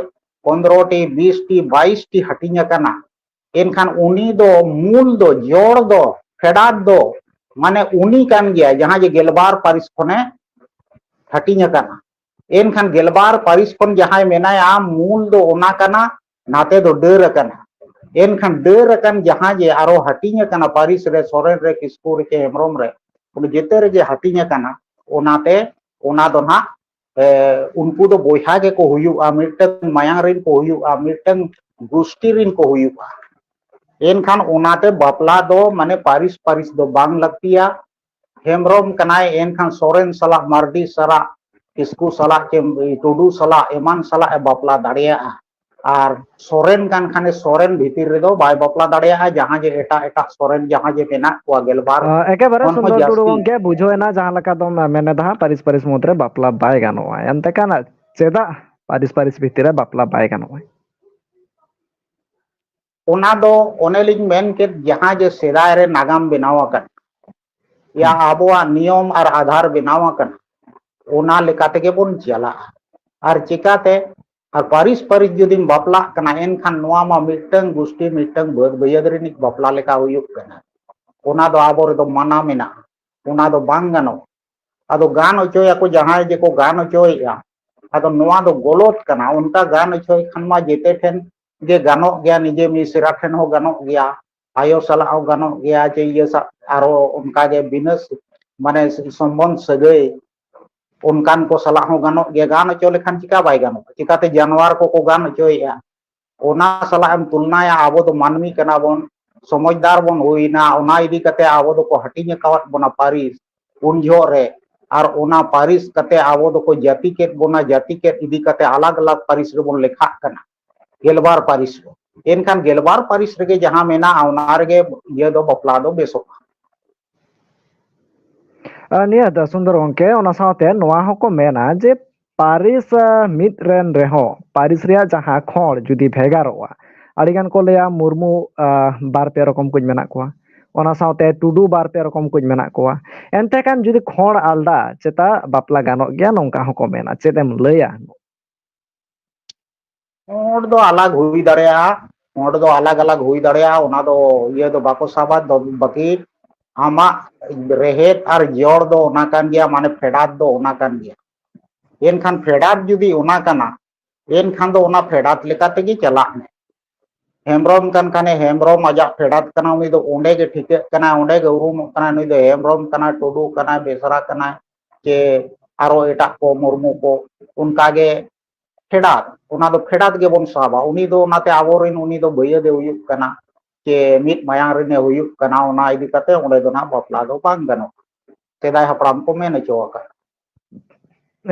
ᱯᱚᱱᱫᱽᱨᱚ ᱴᱤ, ᱵᱤᱥ ᱴᱤ, ᱵᱟᱭᱤᱥ ᱴᱤ ᱦᱟᱹᱴᱤᱧ ᱟᱠᱟᱱᱟ, ᱮᱱᱠᱷᱟᱱ ᱩᱱᱤ ᱫᱚ ᱢᱩᱞ ᱫᱚ, ᱡᱚᱲ ᱫᱚ, ᱯᱷᱮᱰᱟᱛ ᱫᱚ, ᱢᱟᱱᱮ ᱩᱱᱤ ᱠᱟᱱ ᱜᱮᱭᱟᱭ, ᱡᱟᱦᱟᱸ ᱡᱮ ᱜᱮᱞᱵᱟᱨ ᱯᱟᱹᱨᱤᱥ ᱠᱷᱚᱱᱮ ᱦᱟᱹᱴᱤᱧ ᱟᱠᱟᱱᱟ᱾ ᱮᱱᱠᱷᱟᱱ ᱜᱮᱞᱵᱟᱨ ᱯᱟᱹᱨᱤᱥ ᱠᱷᱚᱱ ᱡᱟᱦᱟᱸᱭ ᱢᱮᱱᱟᱭᱟ, ᱢᱩᱞ ᱫᱚ ᱚᱱᱟ ᱠᱟᱱᱟ, ᱱᱟᱛᱮ ᱫᱚ ᱰᱟᱹᱨ ᱟᱠᱟᱱᱟ᱾ ᱮᱱᱠᱷᱟᱱ ᱰᱟᱹᱨ ᱟᱠᱟᱱ ᱡᱟᱦᱟᱸ ᱡᱮ ᱟᱨᱚ ᱦᱟᱹᱴᱤᱧ ᱟᱠᱟᱱᱟ, ᱯᱟᱹᱨᱤᱥ ᱨᱮ, ᱥᱚᱨᱮᱱ ᱨᱮ, ᱠᱤᱥᱠᱩ ᱨᱮ, ᱪᱮ ᱦᱮᱢᱵᱨᱚᱢ ᱨᱮ, ᱚᱱᱟ ᱡᱮᱛᱮ ᱨᱮᱜᱮ ᱦᱟᱹᱴᱤᱧ ᱟᱠᱟᱱᱟ, ᱚᱱᱟᱛᱮ ᱚᱱᱟ ᱫᱚ ᱱᱟᱦᱟᱜ, ᱮ, ᱩᱱᱠᱩ ᱫᱚ ᱵᱚᱭᱦᱟ ᱜᱮᱠᱚ ᱦᱩᱭᱩᱜᱼᱟ, ᱢᱤᱫᱴᱟᱝ ᱢᱟᱭᱟᱝ ᱨᱮᱱ ᱠᱚ ᱦᱩᱭᱩᱜᱼᱟ, ᱢᱤᱫᱴᱟᱝ ᱜᱩᱥᱴᱤ ᱨᱮᱱ ᱠᱚ ᱦᱩᱭᱩᱜᱼᱟ᱾ ᱮᱱᱠᱷᱟᱱ ᱚᱱᱟᱛᱮ ᱵᱟᱯᱞᱟ ᱫᱚ ᱢᱟᱱᱮ ᱯᱟᱹᱨᱤᱥ ᱯᱟᱹᱨᱤᱥ ᱫᱚ ᱵᱟᱝ ᱞᱟᱹᱠᱛᱤᱭᱟ᱾ ᱦᱮᱢᱵᱨᱚᱢ ᱠᱟᱱᱟᱭ, ᱮᱱᱠᱷᱟᱱ ᱥᱚᱨᱮᱱ ᱥᱟᱞᱟᱜ, ᱢᱟᱨᱰᱤ ᱥᱟᱞᱟᱜ, ᱠᱤᱥᱠᱩ ᱥᱟᱞᱟᱜ, ᱪᱮ ᱴᱩᱰᱩ ᱥᱟᱞᱟᱜ, ᱮᱢᱟᱱ ᱥᱟᱞᱟᱜ ᱮ ᱵᱟᱯᱞᱟ ᱫᱟᱲᱮᱭᱟᱜᱼᱟ᱾ ᱟᱨ ᱥᱚᱨᱮᱱ ᱠᱟᱱ ᱠᱷᱟᱱᱮ ᱥᱚᱨᱮᱱ ᱵᱷᱤᱛᱤᱨ ᱨᱮᱫᱚ ᱵᱟᱭ ᱵᱟᱯᱞᱟ ᱫᱟᱲᱮᱭᱟᱜᱼᱟ, ᱡᱟᱦᱟᱸ ᱡᱮ ᱮᱴᱟᱜ ᱮᱴᱟᱜ ᱥᱚᱨᱮᱱ ᱡᱟᱦᱟᱸ ᱡᱮ ᱢᱮᱱᱟᱜ ᱠᱚᱣᱟ ᱜᱮᱞᱵᱟᱨ ᱟ, ᱮᱠᱮᱵᱟᱨᱮ ᱠᱷᱚᱱ ᱦᱚᱸ ᱥᱩᱱᱫᱚᱨ ᱴᱩᱰᱩ ᱡᱟᱹᱥᱛᱤ᱾ ᱜᱚᱢᱠᱮ, ᱵᱩᱡᱷᱟᱹᱣ ᱮᱱᱟ ᱡᱟᱦᱟᱸ ᱞᱮᱠᱟ ᱫᱚᱢ ᱢᱮᱱᱮᱫᱟ, ᱦᱟᱸᱜ ᱯᱟᱹᱨᱤᱥ ᱯᱟᱹᱨᱤᱥ ᱢᱩᱫᱽᱨᱮ ᱵᱟᱯᱞᱟ ᱵᱟᱭ ᱜᱟᱱᱚᱜᱼᱟ᱾ ᱮᱱᱛᱮ ᱠᱷᱟᱱ ᱪᱮᱫᱟᱜ ᱯᱟᱹᱨᱤᱥ ᱯᱟᱹᱨᱤᱥ ᱵᱷᱤᱛᱤᱨ ᱨᱮ ᱵᱟᱯᱞᱟ ᱵᱟᱭ ᱜᱟᱱᱚᱜᱼᱟ? ᱚᱱᱟ ᱫᱚ ᱚᱱᱮ ᱞᱤᱧ ᱢᱮᱱ ᱠᱮᱫ, ᱡᱟᱦᱟᱸ ᱡᱮ ᱥᱮᱫᱟᱭ ᱨᱮ ᱱᱟᱜᱟᱢ ᱵᱮᱱᱟᱣ ᱟᱠᱟᱱ, ᱭᱟ ᱦᱩᱸ᱾ ᱟᱵᱚᱣᱟᱜ ᱱᱤᱭᱚᱢ ᱟᱨ ᱟᱫᱷᱟᱨ ᱵᱮᱱᱟᱣ ᱟᱠᱟᱱ, ᱚᱱᱟ ᱞᱮᱠᱟ ᱛᱮᱜᱮ ᱵᱚᱱ ᱪᱟᱞᱟᱜᱼᱟ᱾ ᱟᱨ ᱪᱤᱠᱟᱛᱮ? ᱟᱨ ᱯᱟᱹᱨᱤᱥ ᱯᱟᱹᱨᱤᱥ ᱡᱩᱫᱤᱢ ᱵᱟᱯᱞᱟᱜ ᱠᱟᱱᱟ, ᱮᱱᱠᱷᱟᱱ ᱱᱚᱣᱟ ᱢᱟ ᱢᱤᱫᱴᱟᱝ ᱜᱩᱥᱴᱤ, ᱢᱤᱫᱴᱟᱝ ᱵᱟᱹᱫᱽ ᱵᱟᱹᱭᱦᱟᱹᱲ ᱨᱤᱱᱤᱡ ᱵᱟᱯᱞᱟ ᱞᱮᱠᱟ ᱦᱩᱭᱩᱜ ᱠᱟᱱᱟ᱾ ᱚᱱᱟ ᱫᱚ ᱟᱵᱚ ᱨᱮᱫᱚ ᱢᱟᱱᱟ ᱢᱮᱱᱟᱜᱼᱟ, ᱚᱱᱟ ᱫᱚ ᱵᱟᱝ ᱜᱟᱱᱚᱜᱼᱟ᱾ ᱟᱫᱚ ᱜᱟᱱ ᱦᱚᱪᱚᱭᱟᱠᱚ ᱡᱟᱦᱟᱸᱭ ᱡᱮᱠᱚ ᱜᱟᱱ ᱦᱚᱪᱚᱭᱮᱫᱼᱟ, ᱟᱫᱚ ᱱᱚᱣᱟ ᱫᱚ ᱜᱚᱞᱚᱛ ᱠᱟᱱᱟ᱾ ᱚᱱᱠᱟ ᱜᱟᱱ ᱦᱚᱪᱚᱭ ᱠᱷᱟᱱ ᱢᱟ ᱡᱮᱛᱮ ᱴᱷᱮᱱ ᱜᱮ ᱜᱟᱱᱚᱜ ᱜᱮᱭᱟ, ᱱᱤᱡᱮ ᱢᱤᱥᱨᱟ ᱴᱷᱮᱱ ᱦᱚᱸ ᱜᱟᱱᱚᱜ ᱜᱮᱭᱟ, ᱟᱭᱳ ᱥᱟᱞᱟᱜ ᱦᱚᱸ ᱜᱟᱱᱚᱜ ᱜᱮᱭᱟ, ᱪᱮ ᱤᱭᱟᱹ ᱥᱟᱜ ᱟᱨᱚ ᱚᱱᱠᱟ ᱜᱮ ᱵᱤᱱᱟᱹ ᱥ-, ᱢᱟᱱᱮ ᱥᱚᱢᱵᱚᱱᱫᱷ ᱥᱟᱹᱜᱟᱹᱭ ᱚᱱᱠᱟᱱ ᱠᱚ ᱥᱟᱞᱟᱜ ᱦᱚᱸ ᱜᱟᱱᱚᱜ ᱜᱮᱭᱟ᱾ ᱜᱟᱱ ᱦᱚᱪᱚ ᱞᱮᱠᱷᱟᱱ ᱪᱤᱠᱟ ᱵᱟᱭ ᱜᱟᱱᱚᱜᱼᱟ? ᱪᱤᱠᱟᱛᱮ ᱡᱟᱱᱣᱟᱨ ᱠᱚᱠᱚ ᱜᱟᱱ ᱦᱚᱪᱚᱭᱮᱫᱼᱟ? ᱚᱱᱟ ᱥᱟᱞᱟᱜ ᱮᱢ ᱛᱩᱞᱱᱟᱭᱟ, ᱟᱵᱚ ᱫᱚ ᱢᱟᱹᱱᱢᱤ ᱠᱟᱱᱟ ᱵᱚᱱ, ᱥᱚᱢᱚᱡᱽᱫᱟᱨ ᱵᱚᱱ ᱦᱩᱭᱱᱟ, ᱚᱱᱟ ᱤᱫᱤ ᱠᱟᱛᱮ ᱟᱵᱚ ᱫᱚᱠᱚ ᱦᱟᱹᱴᱤᱧ ᱟᱠᱟᱣᱟᱫ ᱵᱚᱱᱟ ᱯᱟᱹᱨᱤᱥ᱾ ᱩᱱ ᱡᱚᱦᱚᱜ ᱨᱮ ᱟᱨ ᱚᱱᱟ ᱯᱟᱹᱨᱤᱥ ᱠᱟᱛᱮ ᱟᱵᱚ ᱫᱚᱠᱚ ᱡᱟᱹᱛᱤ ᱠᱮᱫ ᱵᱚᱱᱟ, ᱡᱟᱹᱛᱤ ᱠᱮᱫ ᱤᱫᱤ ᱠᱟᱛᱮ ᱟᱞᱟᱜᱽ ᱟᱞᱟᱜᱽ ᱯᱟᱹᱨᱤᱥ ᱨᱮᱵᱚᱱ ᱞᱮᱠᱷᱟᱜ ᱠᱟᱱᱟ, ᱜᱮᱞᱵᱟᱨ ᱯᱟᱹᱨᱤᱥ ᱨᱮ᱾ ᱮᱱᱠᱷᱟᱱ ᱜᱮᱞᱵᱟᱨ ᱯᱟᱹᱨᱤᱥ ᱨᱮᱜᱮ ᱡᱟᱦᱟᱸ ᱢᱮᱱᱟᱜᱼᱟ, ᱚᱱᱟ ᱨᱮᱜᱮ ᱤᱭᱟᱹ ᱫᱚ, ᱵᱟᱯᱞᱟ ᱫᱚ ᱵᱮᱥᱚᱜᱼᱟ᱾ ᱟᱨ ᱱᱤᱭᱟᱹ ᱫᱚ ᱥᱩᱱᱫᱚᱨ ᱜᱚᱝᱠᱮ, ᱚᱱᱟ ᱥᱟᱶᱛᱮ ᱱᱚᱣᱟ ᱦᱚᱸᱠᱚ ᱢᱮᱱᱟ ᱡᱮ ᱯᱟᱹᱨᱤᱥ ᱟᱸ, ᱢᱤᱫ ᱨᱮᱱ ᱨᱮᱦᱚᱸ ᱯᱟᱹᱨᱤᱥ ᱨᱮᱭᱟᱜ ᱡᱟᱦᱟᱸ ᱠᱷᱚᱸᱲ ᱡᱩᱫᱤ ᱵᱷᱮᱜᱟᱨᱚᱜᱼᱟ, ᱟᱹᱰᱤᱜᱟᱱ ᱠᱚ ᱞᱟᱹᱭᱟ ᱢᱩᱨᱢᱩ ᱟᱸ, ᱵᱟᱨ ᱯᱮ ᱨᱚᱠᱚᱢ ᱠᱚ ᱢᱮᱱᱟᱜ ᱠᱚᱣᱟ, ᱚᱱᱟ ᱥᱟᱶᱛᱮ ᱴᱩᱰᱩ ᱵᱟᱨ ᱯᱮ ᱨᱚᱠᱚᱢ ᱠᱚ ᱢᱮᱱᱟᱜ ᱠᱚᱣᱟ᱾ ᱮᱱᱛᱮ ᱠᱷᱟᱱ ᱡᱩᱫᱤ ᱠᱷᱚᱸᱲ ᱟᱞᱫᱟ, ᱪᱮᱛᱟ ᱵᱟᱯᱞᱟ ᱜᱟᱱᱚᱜ ᱜᱮᱭᱟ, ᱱᱚᱝᱠᱟ ᱦᱚᱸᱠᱚ ᱢᱮᱱᱟ᱾ ᱪᱮᱫ ᱮᱢ ᱞᱟᱹᱭᱟ? ᱦᱚᱲ ᱫᱚ ᱟᱞᱟᱜᱽ ᱦᱩᱭ ᱫᱟᱲᱮᱭᱟᱜᱼᱟ, ᱦᱚᱲ ᱫᱚ ᱟᱞᱟᱜᱽ ᱟᱞᱟᱜᱽ ᱦᱩᱭ ᱫᱟᱲᱮᱭᱟᱜᱼᱟ, ᱚᱱᱟ ᱫᱚ ᱤᱭᱟᱹ ᱫᱚ ᱵᱟᱠᱚ ᱥᱟᱵᱟ᱾ ᱫᱚ ᱵᱟᱹᱠᱤ ᱟᱢᱟᱜ ᱨᱮᱦᱮᱫ ᱟᱨ ᱡᱚᱲ ᱫᱚ ᱚᱱᱟ ᱠᱟᱱ ᱜᱮᱭᱟ, ᱢᱟᱱᱮ ᱯᱷᱮᱰᱟᱛ ᱫᱚ ᱚᱱᱟ ᱠᱟᱱ ᱜᱮᱭᱟ᱾ ᱮᱱᱠᱷᱟᱱ ᱯᱷᱮᱰᱟᱛ ᱡᱩᱫᱤ ᱚᱱᱟ ᱠᱟᱱᱟ, ᱮᱱᱠᱷᱟᱱ ᱫᱚ ᱚᱱᱟ ᱯᱷᱮᱰᱟᱛ ᱞᱮᱠᱟ ᱛᱮᱜᱮ ᱪᱟᱞᱟᱜ ᱢᱮ᱾ ᱦᱮᱢᱵᱨᱚᱢ ᱠᱟᱱ ᱠᱷᱟᱱᱮ ᱦᱮᱢᱵᱨᱚᱢ ᱟᱡᱟᱜ ᱯᱷᱮᱰᱟᱛ ᱠᱟᱱᱟ, ᱩᱱᱤ ᱫᱚ ᱚᱸᱰᱮ ᱜᱮ ᱴᱷᱤᱠᱟᱹᱜ ᱠᱟᱱᱟ, ᱚᱸᱰᱮ ᱜᱮ ᱩᱨᱩᱢᱚᱜ ᱠᱟᱱᱟ, ᱱᱩᱭ ᱫᱚ ᱦᱮᱢᱵᱨᱚᱢ ᱠᱟᱱᱟᱭ, ᱴᱩᱰᱩ ᱠᱟᱱᱟᱭ, ᱵᱮᱥᱨᱟ ᱠᱟᱱᱟᱭ, ᱪᱮ ᱟᱨᱚ ᱮᱴᱟᱜ ᱠᱚ ᱢᱩᱨᱢᱩ ᱠᱚ, ᱚᱱᱠᱟ ᱜᱮ ᱯᱷᱮᱰᱟᱛ, ᱚᱱᱟ ᱫᱚ ᱯᱷᱮᱰᱟᱛ ᱜᱮᱵᱚᱱ ᱥᱟᱵᱟ᱾ ᱩᱱᱤ ᱫᱚ ᱚᱱᱟᱛᱮ ᱟᱵᱚᱨᱮᱱ ᱩᱱᱤ ᱫᱚ ᱵᱷᱟᱹᱭᱟᱹ ᱫᱚᱭ ᱦᱩᱭᱩᱜ ᱠᱟᱱᱟ, ᱪᱮ ᱢᱤᱫ ᱢᱟᱭᱟᱝ ᱨᱮᱱᱮ ᱦᱩᱭᱩᱜ ᱠᱟᱱᱟ, ᱚᱱᱟ ᱤᱫᱤ ᱠᱟᱛᱮ ᱚᱸᱰᱮ ᱫᱚ ᱱᱟᱜ ᱵᱟᱯᱞᱟ ᱫᱚ ᱵᱟᱝ ᱜᱟᱱᱚᱜᱼᱟ, ᱥᱮᱫᱟᱭ ᱦᱟᱯᱲᱟᱢ ᱠᱚ ᱢᱮᱱ ᱦᱚᱪᱚ ᱟᱠᱟᱫ᱾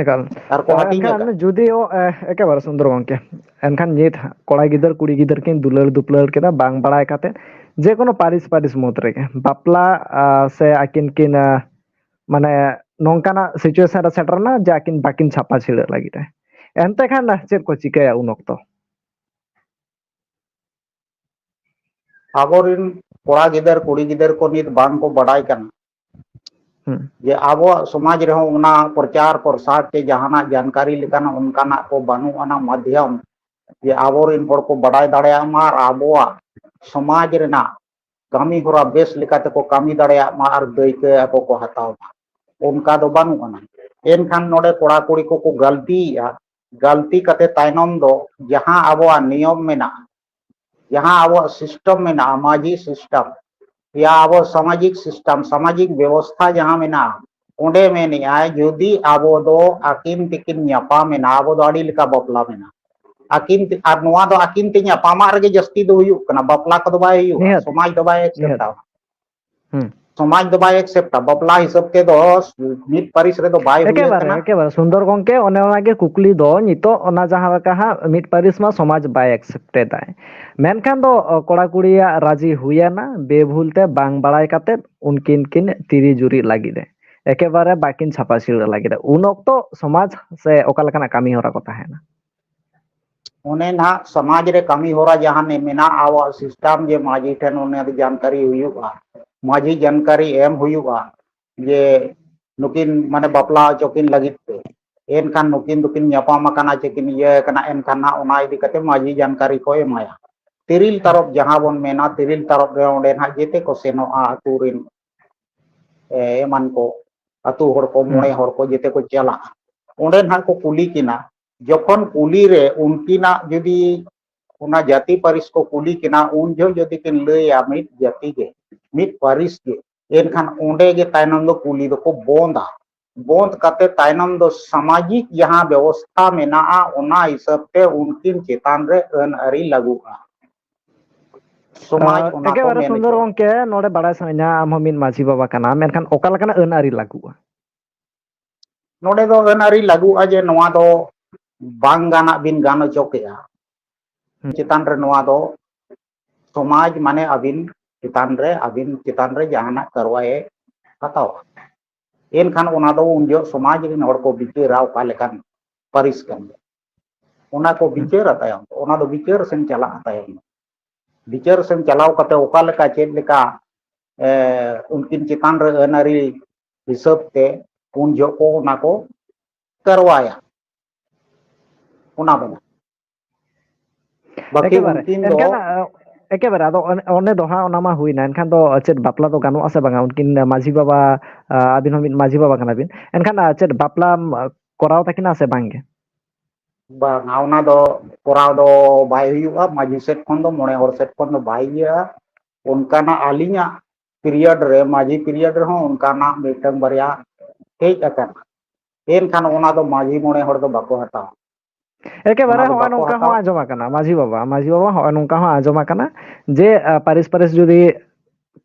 ᱮᱠᱟᱞ᱾ ᱟᱨ ᱠᱚ ᱦᱟᱹᱴᱤᱧ ᱟᱠᱟᱫ᱾ ᱮᱱᱠᱷᱟᱱ ᱡᱩᱫᱤ ᱚ, ᱮ, ᱮᱠᱮᱵᱟᱨᱮ ᱥᱩᱱᱫᱚᱨ ᱜᱚᱝᱠᱮ, ᱮᱱᱠᱷᱟᱱ ᱱᱤᱛ ᱠᱚᱲᱟ ᱜᱤᱫᱟᱹᱨ ᱠᱩᱲᱤ ᱜᱤᱫᱟᱹᱨ ᱠᱤᱱ ᱫᱩᱞᱟᱹᱲ ᱫᱩᱯᱞᱟᱹᱲ ᱠᱮᱫᱟ ᱵᱟᱝ ᱵᱟᱲᱟᱭ ᱠᱟᱛᱮ, ᱡᱮ ᱠᱳᱱᱳ ᱯᱟᱹᱨᱤᱥ ᱯᱟᱹᱨᱤᱥ ᱢᱩᱫᱽ ᱨᱮᱜᱮ ᱵᱟᱯᱞᱟ, ᱟ, ᱥᱮ ᱟᱹᱠᱤᱱ ᱠᱤᱱ, ᱟ, ᱢᱟᱱᱮ ᱱᱚᱝᱠᱟᱱᱟᱜ situation ᱨᱮ ᱥᱮᱴᱮᱨ ᱮᱱᱟ ᱡᱮ ᱟᱹᱠᱤᱱ ᱵᱟᱹᱠᱤᱱ ᱪᱷᱟᱯᱟ ᱪᱷᱤᱲᱟᱹᱜ ᱞᱟᱹᱜᱤᱫ ᱛᱮ᱾ ᱮᱱᱛᱮ ᱠᱷᱟᱱ ᱪᱮᱫ ᱠᱚ ᱪᱤᱠᱟᱹᱭᱟ ᱩᱱ ᱚᱠᱛᱚ? ᱟᱵᱚᱨᱮᱱ ᱠᱚᱲᱟ ᱜᱤᱫᱟᱹᱨ ᱠᱩᱲᱤ ᱜᱤᱫᱟᱹᱨ ᱠᱚ ᱱᱤᱛ ᱵᱟᱝ ᱠᱚ ᱵᱟᱰᱟᱭ ᱠᱟᱱᱟ᱾ ᱦᱩᱸ᱾ ᱡᱮ ᱟᱵᱚᱣᱟᱜ ᱥᱚᱢᱟᱡᱽ ᱨᱮᱦᱚᱸ ᱚᱱᱟ ᱯᱨᱚᱪᱟᱨ ᱯᱨᱚᱥᱟᱨ ᱪᱮ ᱡᱟᱦᱟᱱᱟᱜ ᱡᱟᱱᱠᱟᱨᱤ ᱞᱮᱠᱟᱱᱟᱜ ᱚᱱᱠᱟᱱᱟᱜ ᱠᱚ ᱵᱟᱹᱱᱩᱜ ᱟᱱᱟ ᱢᱟᱫᱽᱫᱷᱚᱢ, ᱡᱮ ᱟᱵᱚᱨᱮᱱ ᱦᱚᱲ ᱠᱚ ᱵᱟᱰᱟᱭ ᱫᱟᱲᱮᱭᱟᱜ ᱢᱟ ᱟᱨ ᱟᱵᱚᱣᱟᱜ ᱥᱚᱢᱟᱡᱽ ᱨᱮᱱᱟᱜ ᱠᱟᱹᱢᱤ ᱦᱚᱨᱟ ᱵᱮᱥ ᱞᱮᱠᱟ ᱛᱮᱠᱚ ᱠᱟᱹᱢᱤ ᱫᱟᱲᱮᱭᱟᱜ ᱢᱟ ᱟᱨ ᱫᱟᱹᱭᱠᱟᱹ ᱟᱠᱚ ᱠᱚ ᱦᱟᱛᱟᱣ ᱢᱟ, ᱚᱱᱠᱟ ᱫᱚ ᱵᱟᱹᱱᱩᱜ ᱟᱱᱟ᱾ ᱮᱱᱠᱷᱟᱱ ᱱᱚᱰᱮ ᱠᱚᱲᱟ ᱠᱩᱲᱤ ᱠᱚᱠᱚ ᱜᱟᱹᱞᱛᱤᱭᱮᱫᱼᱟ᱾ ᱜᱟᱹᱞᱛᱤ ᱠᱟᱛᱮ ᱛᱟᱭᱱᱚᱢ ᱫᱚ ᱡᱟᱦᱟᱸ ᱟᱵᱚᱣᱟᱜ ᱱᱤᱭᱚᱢ ᱢᱮᱱᱟᱜᱼᱟ, ᱡᱟᱦᱟᱸ ᱟᱵᱚᱣᱟᱜ system ᱢᱮᱱᱟᱜᱼᱟ, ᱢᱟᱹᱡᱷᱤ system, ᱭᱟ ᱟᱵᱚ ᱥᱟᱢᱟᱡᱤᱠ system, ᱥᱟᱢᱟᱡᱤᱠ ᱵᱮᱵᱚᱥᱛᱷᱟ ᱡᱟᱦᱟᱸ ᱢᱮᱱᱟᱜᱼᱟ, ᱚᱸᱰᱮ ᱢᱮᱱᱮᱜᱼᱟᱭ, ᱡᱩᱫᱤ ᱟᱵᱚ ᱫᱚ ᱟᱹᱠᱤᱱ ᱛᱮᱠᱤᱱ ᱧᱟᱯᱟᱢ ᱮᱱᱟ, ᱟᱵᱚ ᱫᱚ ᱟᱹᱰᱤ ᱞᱮᱠᱟ ᱵᱟᱯᱞᱟ ᱢᱮᱱᱟᱜᱼᱟ᱾ ᱟᱹᱠᱤᱱ ᱛᱮ, ᱟᱨ ᱱᱚᱣᱟ ᱫᱚ ᱟᱹᱠᱤᱱ ᱛᱮ ᱧᱟᱯᱟᱢᱟᱜ ᱨᱮᱜᱮ ᱡᱟᱹᱥᱛᱤ ᱫᱚ ᱦᱩᱭᱩᱜ ᱠᱟᱱᱟ, ᱵᱟᱯᱞᱟ ᱠᱚᱫᱚ ᱵᱟᱭ ᱦᱩᱭᱩᱜᱼᱟ, ᱱᱤᱦᱟᱹᱛ, ᱥᱚᱢᱟᱡᱽ ᱫᱚ ᱵᱟᱭ ᱱᱤᱦᱟᱹᱛ᱾ ᱮᱠᱥᱮᱯᱴᱟ᱾ ᱦᱩᱸ᱾ ᱥᱚᱢᱟᱡᱽ ᱫᱚ ᱵᱟᱭ ᱮᱠᱥᱮᱯᱴᱟ, ᱵᱟᱯᱞᱟ ᱦᱤᱥᱟᱹᱵ ᱛᱮᱫᱚ ᱢᱤᱫ ᱯᱟᱹᱨᱤᱥ ᱨᱮᱫᱚ ᱵᱟᱭ ᱦᱩᱭ ᱮᱠᱮᱵᱟᱨᱮ, ᱟᱠᱟᱱᱟ᱾ ᱮᱠᱮᱵᱟᱨᱮ᱾ ᱥᱩᱱᱫᱚᱨ ᱜᱚᱝᱠᱮ, ᱚᱱᱮ ᱚᱱᱟᱜᱮ ᱠᱩᱠᱞᱤ ᱫᱚ, ᱱᱤᱛᱚᱜ ᱚᱱᱟ ᱡᱟᱦᱟᱸ ᱞᱮᱠᱟ ᱦᱟᱸᱜ ᱢᱤᱫ ᱯᱟᱹᱨᱤᱥ ᱢᱟ ᱥᱚᱢᱟᱡᱽ ᱵᱟᱭ ᱮᱠᱥᱮᱯᱴ ᱮᱫᱟᱭ, ᱢᱮᱱᱠᱷᱟᱱ ᱫᱚ, ᱚ, ᱠᱚᱲᱟ ᱠᱩᱲᱤᱭᱟᱜ ᱨᱟᱡᱤ ᱦᱩᱭᱮᱱᱟ, ᱵᱮᱵᱷᱩᱞ ᱛᱮ ᱵᱟᱝ ᱵᱟᱲᱟᱭ ᱠᱟᱛᱮ ᱩᱱᱠᱤᱱ ᱠᱤᱱ ᱛᱤᱨᱤ ᱡᱩᱨᱤ ᱞᱟᱹᱜᱤᱫ ᱮ, ᱮᱠᱮᱵᱟᱨᱮ ᱵᱟᱹᱠᱤᱱ ᱪᱷᱟᱯᱟ ᱪᱷᱤᱲᱟᱹ ᱞᱟᱹᱜᱤᱫ ᱮ᱾ ᱩᱱ ᱚᱠᱛᱚ ᱥᱚᱢᱟᱡᱽ ᱥᱮ ᱚᱠᱟ ᱞᱮᱠᱟᱱᱟᱜ ᱠᱟᱹᱢᱤ ᱦᱚᱨᱟ ᱠᱚ ᱛᱟᱦᱮᱱᱟ? ᱚᱱᱮ ᱱᱟᱦᱟᱜ ᱥᱚᱢᱟᱡᱽ ᱨᱮ ᱠᱟᱹᱢᱤ ᱦᱚᱨᱟ ᱡᱟᱦᱟᱸ ᱢᱮᱱᱟᱜᱼᱟ, ᱟᱵᱚᱣᱟᱜ ᱥᱤᱥᱴᱟᱢ ᱡᱮ ᱢᱟᱹᱡᱷᱤ ᱴᱷᱮᱱ ᱚᱱᱮ ᱡᱟᱱᱠᱟᱨᱤ ᱦᱩᱭᱩᱜᱼᱟ, ᱢᱟᱹᱡᱷᱤ ᱡᱟᱱᱠᱟᱨᱤ ᱮᱢ ᱦᱩᱭᱩᱜᱼᱟ ᱡᱮ ᱱᱩᱠᱤᱱ ᱢᱟᱱᱮ ᱵᱟᱯᱞᱟ ᱦᱚᱪᱚ ᱠᱤᱱ ᱞᱟᱹᱜᱤᱫ ᱛᱮ, ᱮᱱᱠᱷᱟᱱ ᱱᱩᱠᱤᱱ ᱫᱚᱠᱤᱱ ᱧᱟᱯᱟᱢ ᱟᱠᱟᱱᱟ ᱪᱮ ᱠᱤᱱ ᱤᱭᱟᱹ ᱟᱠᱟᱱᱟ, ᱮᱱᱠᱷᱟᱱ ᱱᱟᱜ ᱚᱱᱟ ᱤᱫᱤ ᱠᱟᱛᱮ ᱢᱟᱹᱡᱷᱤ ᱡᱟᱱᱠᱟᱨᱤ ᱠᱚ ᱮᱢᱟᱭᱟ᱾ ᱛᱤᱨᱤᱞ ᱛᱟᱨᱚᱵ ᱡᱟᱦᱟᱸ ᱵᱚᱱ ᱢᱮᱱᱟ, ᱛᱤᱨᱤᱞ ᱛᱟᱨᱚᱵ ᱨᱮ ᱚᱸᱰᱮ ᱱᱟᱜ ᱡᱮᱛᱮ ᱠᱚ ᱥᱮᱱᱚᱜᱼᱟ, ᱟᱹᱛᱩ ᱨᱮᱱ, ᱮ, ᱮᱢᱟᱱ ᱠᱚ, ᱟᱹᱛᱩ ᱦᱚᱲ ᱠᱚ, ᱦᱩᱸ᱾ ᱢᱚᱬᱮ ᱦᱚᱲ ᱠᱚ ᱡᱮᱛᱮ ᱠᱚ ᱪᱟᱞᱟᱜᱼᱟ᱾ ᱚᱸᱰᱮ ᱱᱟᱜ ᱠᱚ ᱠᱩᱞᱤ ᱠᱤᱱᱟ, ᱡᱚᱠᱷᱚᱱ ᱠᱩᱞᱤ ᱨᱮ ᱩᱱᱠᱤᱱᱟᱜ ᱡᱩᱫᱤ ᱚᱱᱟ ᱡᱟᱹᱛᱤ ᱯᱟᱹᱨᱤᱥ ᱠᱚ ᱠᱩᱞᱤ ᱠᱤᱱᱟ, ᱩᱱ ᱡᱚᱦᱚᱜ ᱡᱩᱫᱤ ᱠᱤᱱ ᱞᱟᱹᱭᱟ ᱢᱤᱫ ᱡᱟᱹᱛᱤ ᱜᱮ, ᱢᱤᱫ ᱯᱟᱹᱨᱤᱥ ᱜᱮ, ᱮᱱᱠᱷᱟᱱ ᱚᱸᱰᱮ ᱜᱮ ᱛᱟᱭᱱᱚᱢ ᱫᱚ ᱠᱩᱞᱤ ᱫᱚᱠᱚ ᱵᱚᱱᱫᱟ᱾ ᱵᱚᱱᱫ ᱠᱟᱛᱮ ᱛᱟᱭᱱᱚᱢ ᱫᱚ ᱥᱟᱢᱟᱡᱤᱠ ᱡᱟᱦᱟᱸ ᱵᱮᱵᱚᱥᱛᱷᱟ ᱢᱮᱱᱟᱜᱼᱟ, ᱚᱱᱟ ᱦᱤᱥᱟᱹᱵ ᱛᱮ ᱩᱱᱠᱤᱱ ᱪᱮᱛᱟᱱ ᱨᱮ ᱟᱹᱱ ᱟᱹᱨᱤ ᱞᱟᱹᱜᱩᱜᱼᱟ᱾ ᱥᱚᱢᱟᱡᱽ ᱟᱨ ᱚᱱᱟ ᱠᱚ ᱮᱠᱮᱵᱟᱨᱮ ᱢᱮᱱ ᱥᱩᱱᱫᱚᱨ ᱦᱚᱪᱚᱭᱟ᱾ ᱜᱚᱢᱠᱮ, ᱱᱚᱰᱮ ᱵᱟᱲᱟᱭ ᱥᱟᱱᱟᱧᱟ, ᱟᱢ ᱦᱚᱸ ᱢᱤᱫ ᱢᱟᱹᱡᱷᱤ ᱵᱟᱵᱟ ᱠᱟᱱᱟᱢ, ᱢᱮᱱᱠᱷᱟᱱ ᱚᱠᱟ ᱞᱮᱠᱟᱱᱟᱜ ᱟᱹᱱ ᱟᱹᱨᱤ ᱞᱟᱹᱜᱩᱜᱼᱟ? ᱱᱚᱰᱮ ᱫᱚ ᱟᱹᱱ ᱟᱹᱨᱤ ᱞᱟᱹᱜᱩᱜᱼᱟ ᱡᱮ ᱱᱚᱣᱟ ᱫᱚ ᱵᱟᱝ ᱜᱟᱱᱟᱜ ᱵᱤᱱ ᱜᱟᱱ ᱦᱚᱪᱚ ᱠᱮᱜᱼᱟ᱾ ᱦᱩᱸ᱾ ᱪᱮᱛᱟᱱ ᱨᱮ ᱱᱚᱣᱟ ᱫᱚ ᱥᱚᱢᱟᱡᱽ ᱢᱟᱱᱮ ᱟᱹᱵᱤᱱ ᱪᱮᱛᱟᱱ ᱨᱮ, ᱟᱹᱵᱤᱱ ᱪᱮᱛᱟᱱ ᱨᱮ ᱡᱟᱦᱟᱱᱟᱜ ᱠᱟᱨᱣᱟᱭᱮ ᱦᱟᱛᱟᱣᱟ᱾ ᱮᱱᱠᱷᱟᱱ ᱚᱱᱟ ᱫᱚ ᱩᱱ ᱡᱚᱦᱚᱜ ᱥᱚᱢᱟᱡᱽ ᱨᱮᱱ ᱦᱚᱲ ᱠᱚ ᱵᱤᱪᱟᱹᱨᱟ ᱚᱠᱟ ᱞᱮᱠᱟᱱ ᱯᱟᱹᱨᱤᱥ ᱠᱟᱱ ᱜᱮᱭᱟ᱾ ᱚᱱᱟ ᱠᱚ ᱦᱩᱸ᱾ ᱵᱤᱪᱟᱹᱨᱟ ᱛᱟᱭᱚᱢ, ᱚᱱᱟ ᱫᱚ ᱵᱤᱪᱟᱹᱨ ᱥᱮᱱ ᱪᱟᱞᱟᱜᱼᱟ ᱛᱟᱭᱚᱢ᱾ ᱵᱤᱪᱟᱹᱨ ᱥᱮᱱ ᱪᱟᱞᱟᱣ ᱠᱟᱛᱮ ᱚᱠᱟ ᱞᱮᱠᱟ ᱪᱮᱫ ᱞᱮᱠᱟ, ᱮ, ᱩᱱᱠᱤᱱ ᱪᱮᱛᱟᱱ ᱨᱮ ᱟᱹᱱ ᱟᱹᱨᱤ ᱦᱤᱥᱟᱹᱵ ᱛᱮ ᱩᱱ ᱡᱚᱦᱚᱜ ᱠᱚ ᱚᱱᱟ ᱠᱚ ᱠᱟᱨᱣᱟᱭᱟ᱾ ᱚᱱᱟ ᱫᱚ ᱵᱟᱹᱠᱤ ᱮᱠᱮᱵᱟᱨᱮ᱾ ᱩᱱᱠᱤᱱ ᱫᱚ ᱮᱱᱠᱷᱟᱱ, ᱟ, ᱮᱠᱮᱵᱟᱨᱮ, ᱟᱫᱚ ᱚᱱ-, ᱚᱱᱮ ᱫᱚ ᱦᱟᱸᱜ ᱚᱱᱟ ᱢᱟ ᱦᱩᱭᱱᱟ, ᱮᱱᱠᱷᱟᱱ ᱫᱚ ᱪᱮᱫ ᱵᱟᱯᱞᱟ ᱫᱚ ᱜᱟᱱᱚᱜᱼᱟ ᱥᱮ ᱵᱟᱝᱟ? ᱩᱱᱠᱤᱱ ᱢᱟᱹᱡᱷᱤ ᱵᱟᱵᱟ, ᱟ, ᱟᱹᱵᱤᱱ ᱦᱚᱸ ᱢᱤᱫ ᱢᱟᱹᱡᱷᱤ ᱵᱟᱵᱟ ᱠᱟᱱᱟ ᱵᱤᱱ, ᱮᱱᱠᱷᱟᱱ, ᱟ, ᱪᱮᱫ ᱵᱟᱯᱞᱟ, ᱟ, ᱠᱚᱨᱟᱣ ᱛᱟᱹᱠᱤᱱᱟ ᱥᱮ ᱵᱟᱝ ᱜᱮ? ᱵᱟᱝᱟ, ᱚᱱᱟ ᱫᱚ ᱠᱚᱨᱟᱣ ᱫᱚ ᱵᱟᱭ ᱦᱩᱭᱩᱜᱼᱟ᱾ ᱢᱟᱹᱡᱷᱤ ᱥᱮᱫ ᱠᱷᱚᱱ ᱫᱚ, ᱢᱚᱬᱮ ᱦᱚᱲ ᱥᱮᱫ ᱠᱷᱚᱱ ᱫᱚ ᱵᱟᱭ ᱤᱭᱟᱹᱜᱼᱟ᱾ ᱚᱱᱠᱟᱱᱟᱜ ᱟᱹᱞᱤᱧᱟᱜ ᱯᱤᱨᱤᱭᱚᱰ ᱨᱮ, ᱢᱟᱹᱡᱷᱤ ᱯᱤᱨᱤᱭᱚᱰ ᱨᱮᱦᱚᱸ ᱚᱱᱠᱟᱱᱟᱜ ᱢᱤᱫᱴᱟᱝ ᱵᱟᱨᱭᱟ ᱦᱮᱡ ᱟᱠᱟᱱᱟ, ᱮᱱᱠᱷᱟᱱ ᱚᱱᱟ ᱫᱚ ᱢᱟᱹᱡᱷᱤ ᱢᱚᱬᱮ ᱦᱚᱲ ᱫᱚ ᱵᱟᱠᱚ ᱦᱟᱛᱟᱣᱟ᱾ ᱮᱠᱮᱵᱟᱨᱮ ᱚᱱᱟ ᱫᱚ ᱦᱚᱸᱜᱼᱚᱭ ᱵᱟᱠᱚ ᱱᱚᱝᱠᱟ ᱦᱚᱸ ᱦᱟᱛᱟᱣᱟ᱾ ᱟᱸᱡᱚᱢ ᱟᱠᱟᱱᱟ, ᱢᱟᱹᱡᱷᱤ ᱵᱟᱵᱟ, ᱢᱟᱹᱡᱷᱤ ᱵᱟᱵᱟ, ᱦᱚᱸᱜᱼᱚᱭ ᱱᱚᱝᱠᱟ ᱦᱚᱸ ᱟᱸᱡᱚᱢ ᱟᱠᱟᱱᱟ ᱡᱮ, ᱟ, ᱯᱟᱹᱨᱤᱥ ᱯᱟᱹᱨᱤᱥ ᱡᱩᱫᱤ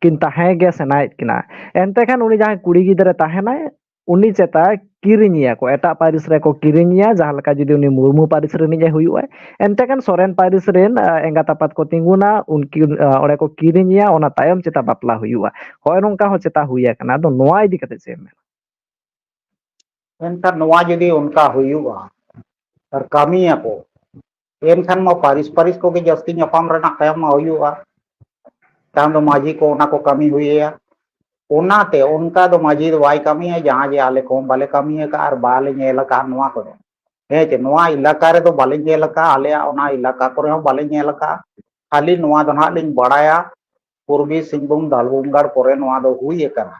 ᱠᱤᱱ ᱛᱟᱦᱮᱸ ᱜᱮ ᱥᱟᱱᱟᱭᱮᱫ ᱠᱤᱱᱟ, ᱮᱱᱛᱮ ᱠᱷᱟᱱ ᱩᱱᱤ ᱡᱟᱦᱟᱸᱭ ᱠᱩᱲᱤ ᱜᱤᱫᱽᱨᱟᱹ ᱛᱟᱦᱮᱱᱟᱭ, ᱩᱱᱤ ᱪᱮᱛᱟ ᱠᱤᱨᱤᱧᱮᱭᱟ ᱠᱚ, ᱮᱴᱟᱜ ᱯᱟᱹᱨᱤᱥ ᱨᱮᱠᱚ ᱠᱤᱨᱤᱧᱮᱭᱟ, ᱡᱟᱦᱟᱸ ᱞᱮᱠᱟ ᱡᱩᱫᱤ ᱩᱱᱤ ᱢᱩᱨᱢᱩ ᱯᱟᱹᱨᱤᱥ ᱨᱤᱱᱤᱡ ᱮ ᱦᱩᱭᱩᱜᱼᱟ, ᱮᱱᱛᱮ ᱠᱷᱟᱱ ᱥᱚᱨᱮᱱ ᱯᱟᱹᱨᱤᱥ ᱨᱮᱱ, ᱟ, ᱮᱸᱜᱟᱛ ᱟᱯᱟᱛ ᱠᱚ ᱛᱤᱸᱜᱩᱱᱟ, ᱩᱱᱠᱤᱱ, ᱟ, ᱚᱸᱰᱮ ᱠᱚ ᱠᱤᱨᱤᱧᱮᱭᱟ, ᱚᱱᱟ ᱛᱟᱭᱚᱢ ᱪᱮᱛᱟ ᱵᱟᱯᱞᱟ ᱦᱩᱭᱩᱜᱼᱟ᱾ ᱦᱚᱸᱜᱼᱚᱭ ᱱᱚᱝᱠᱟ ᱦᱚᱸ ᱪᱮᱛᱟ ᱦᱩᱭ ᱟᱠᱟᱱᱟ᱾ ᱟᱫᱚ ᱱᱚᱣᱟ ᱤᱫᱤ ᱠᱟᱛᱮ ᱪᱮᱫ ᱮᱢ ᱢᱮᱱᱟ? ᱮᱱᱠᱷᱟᱱ ᱱᱚᱣᱟ ᱡᱩᱫᱤ ᱚᱱᱠᱟ ᱦᱩᱭᱩᱜᱼᱟ ᱟᱨ ᱠᱟᱹᱢᱤᱭᱟᱠᱚ, ᱮᱱᱠᱷᱟᱱ ᱢᱟ ᱯᱟᱹᱨᱤᱥ ᱯᱟᱹᱨᱤᱥ ᱠᱚᱜᱮ ᱡᱟᱹᱥᱛᱤ ᱧᱟᱯᱟᱢ ᱨᱮᱱᱟᱜ ᱛᱟᱭᱚᱢ ᱢᱟ ᱦᱩᱭᱩᱜᱼᱟ᱾ ᱛᱟᱭᱚᱢ ᱫᱚ ᱢᱟᱹᱡᱷᱤ ᱠᱚ ᱚᱱᱟ ᱠᱚ ᱠᱟᱹᱢᱤ ᱦᱩᱭ ᱟᱭᱟ᱾ ᱚᱱᱟᱛᱮ ᱚᱱᱠᱟ ᱫᱚ ᱢᱟᱹᱡᱷᱤ ᱫᱚ ᱵᱟᱭ ᱠᱟᱹᱢᱤᱭᱟ, ᱡᱟᱦᱟᱸ ᱡᱮ ᱟᱞᱮ ᱠᱚᱦᱚᱸ ᱵᱟᱞᱮ ᱠᱟᱹᱢᱤ ᱟᱠᱟᱫ ᱟᱨ ᱵᱟᱞᱮ ᱧᱮᱞ ᱟᱠᱟᱫ ᱱᱚᱣᱟ ᱠᱚᱫᱚ᱾ ᱦᱮᱸ ᱪᱮ, ᱱᱚᱣᱟ ᱮᱞᱟᱠᱟ ᱨᱮᱫᱚ ᱵᱟᱞᱮ ᱧᱮᱞ ᱟᱠᱟᱫ, ᱟᱞᱮᱭᱟᱜ ᱚᱱᱟ ᱮᱞᱟᱠᱟ ᱠᱚᱨᱮ ᱦᱚᱸ ᱵᱟᱞᱮ ᱧᱮᱞ ᱟᱠᱟᱫ᱾ ᱠᱷᱟᱹᱞᱤ ᱱᱚᱣᱟ ᱫᱚ ᱱᱟᱦᱟᱜ ᱞᱤᱧ ᱵᱟᱲᱟᱭᱟ, ᱯᱩᱨᱵᱤ ᱥᱤᱝᱵᱷᱩᱢ ᱫᱟᱞᱵᱩᱝᱜᱟᱲ ᱠᱚᱨᱮ ᱱᱚᱣᱟ ᱫᱚ ᱦᱩᱭ ᱟᱠᱟᱱᱟ᱾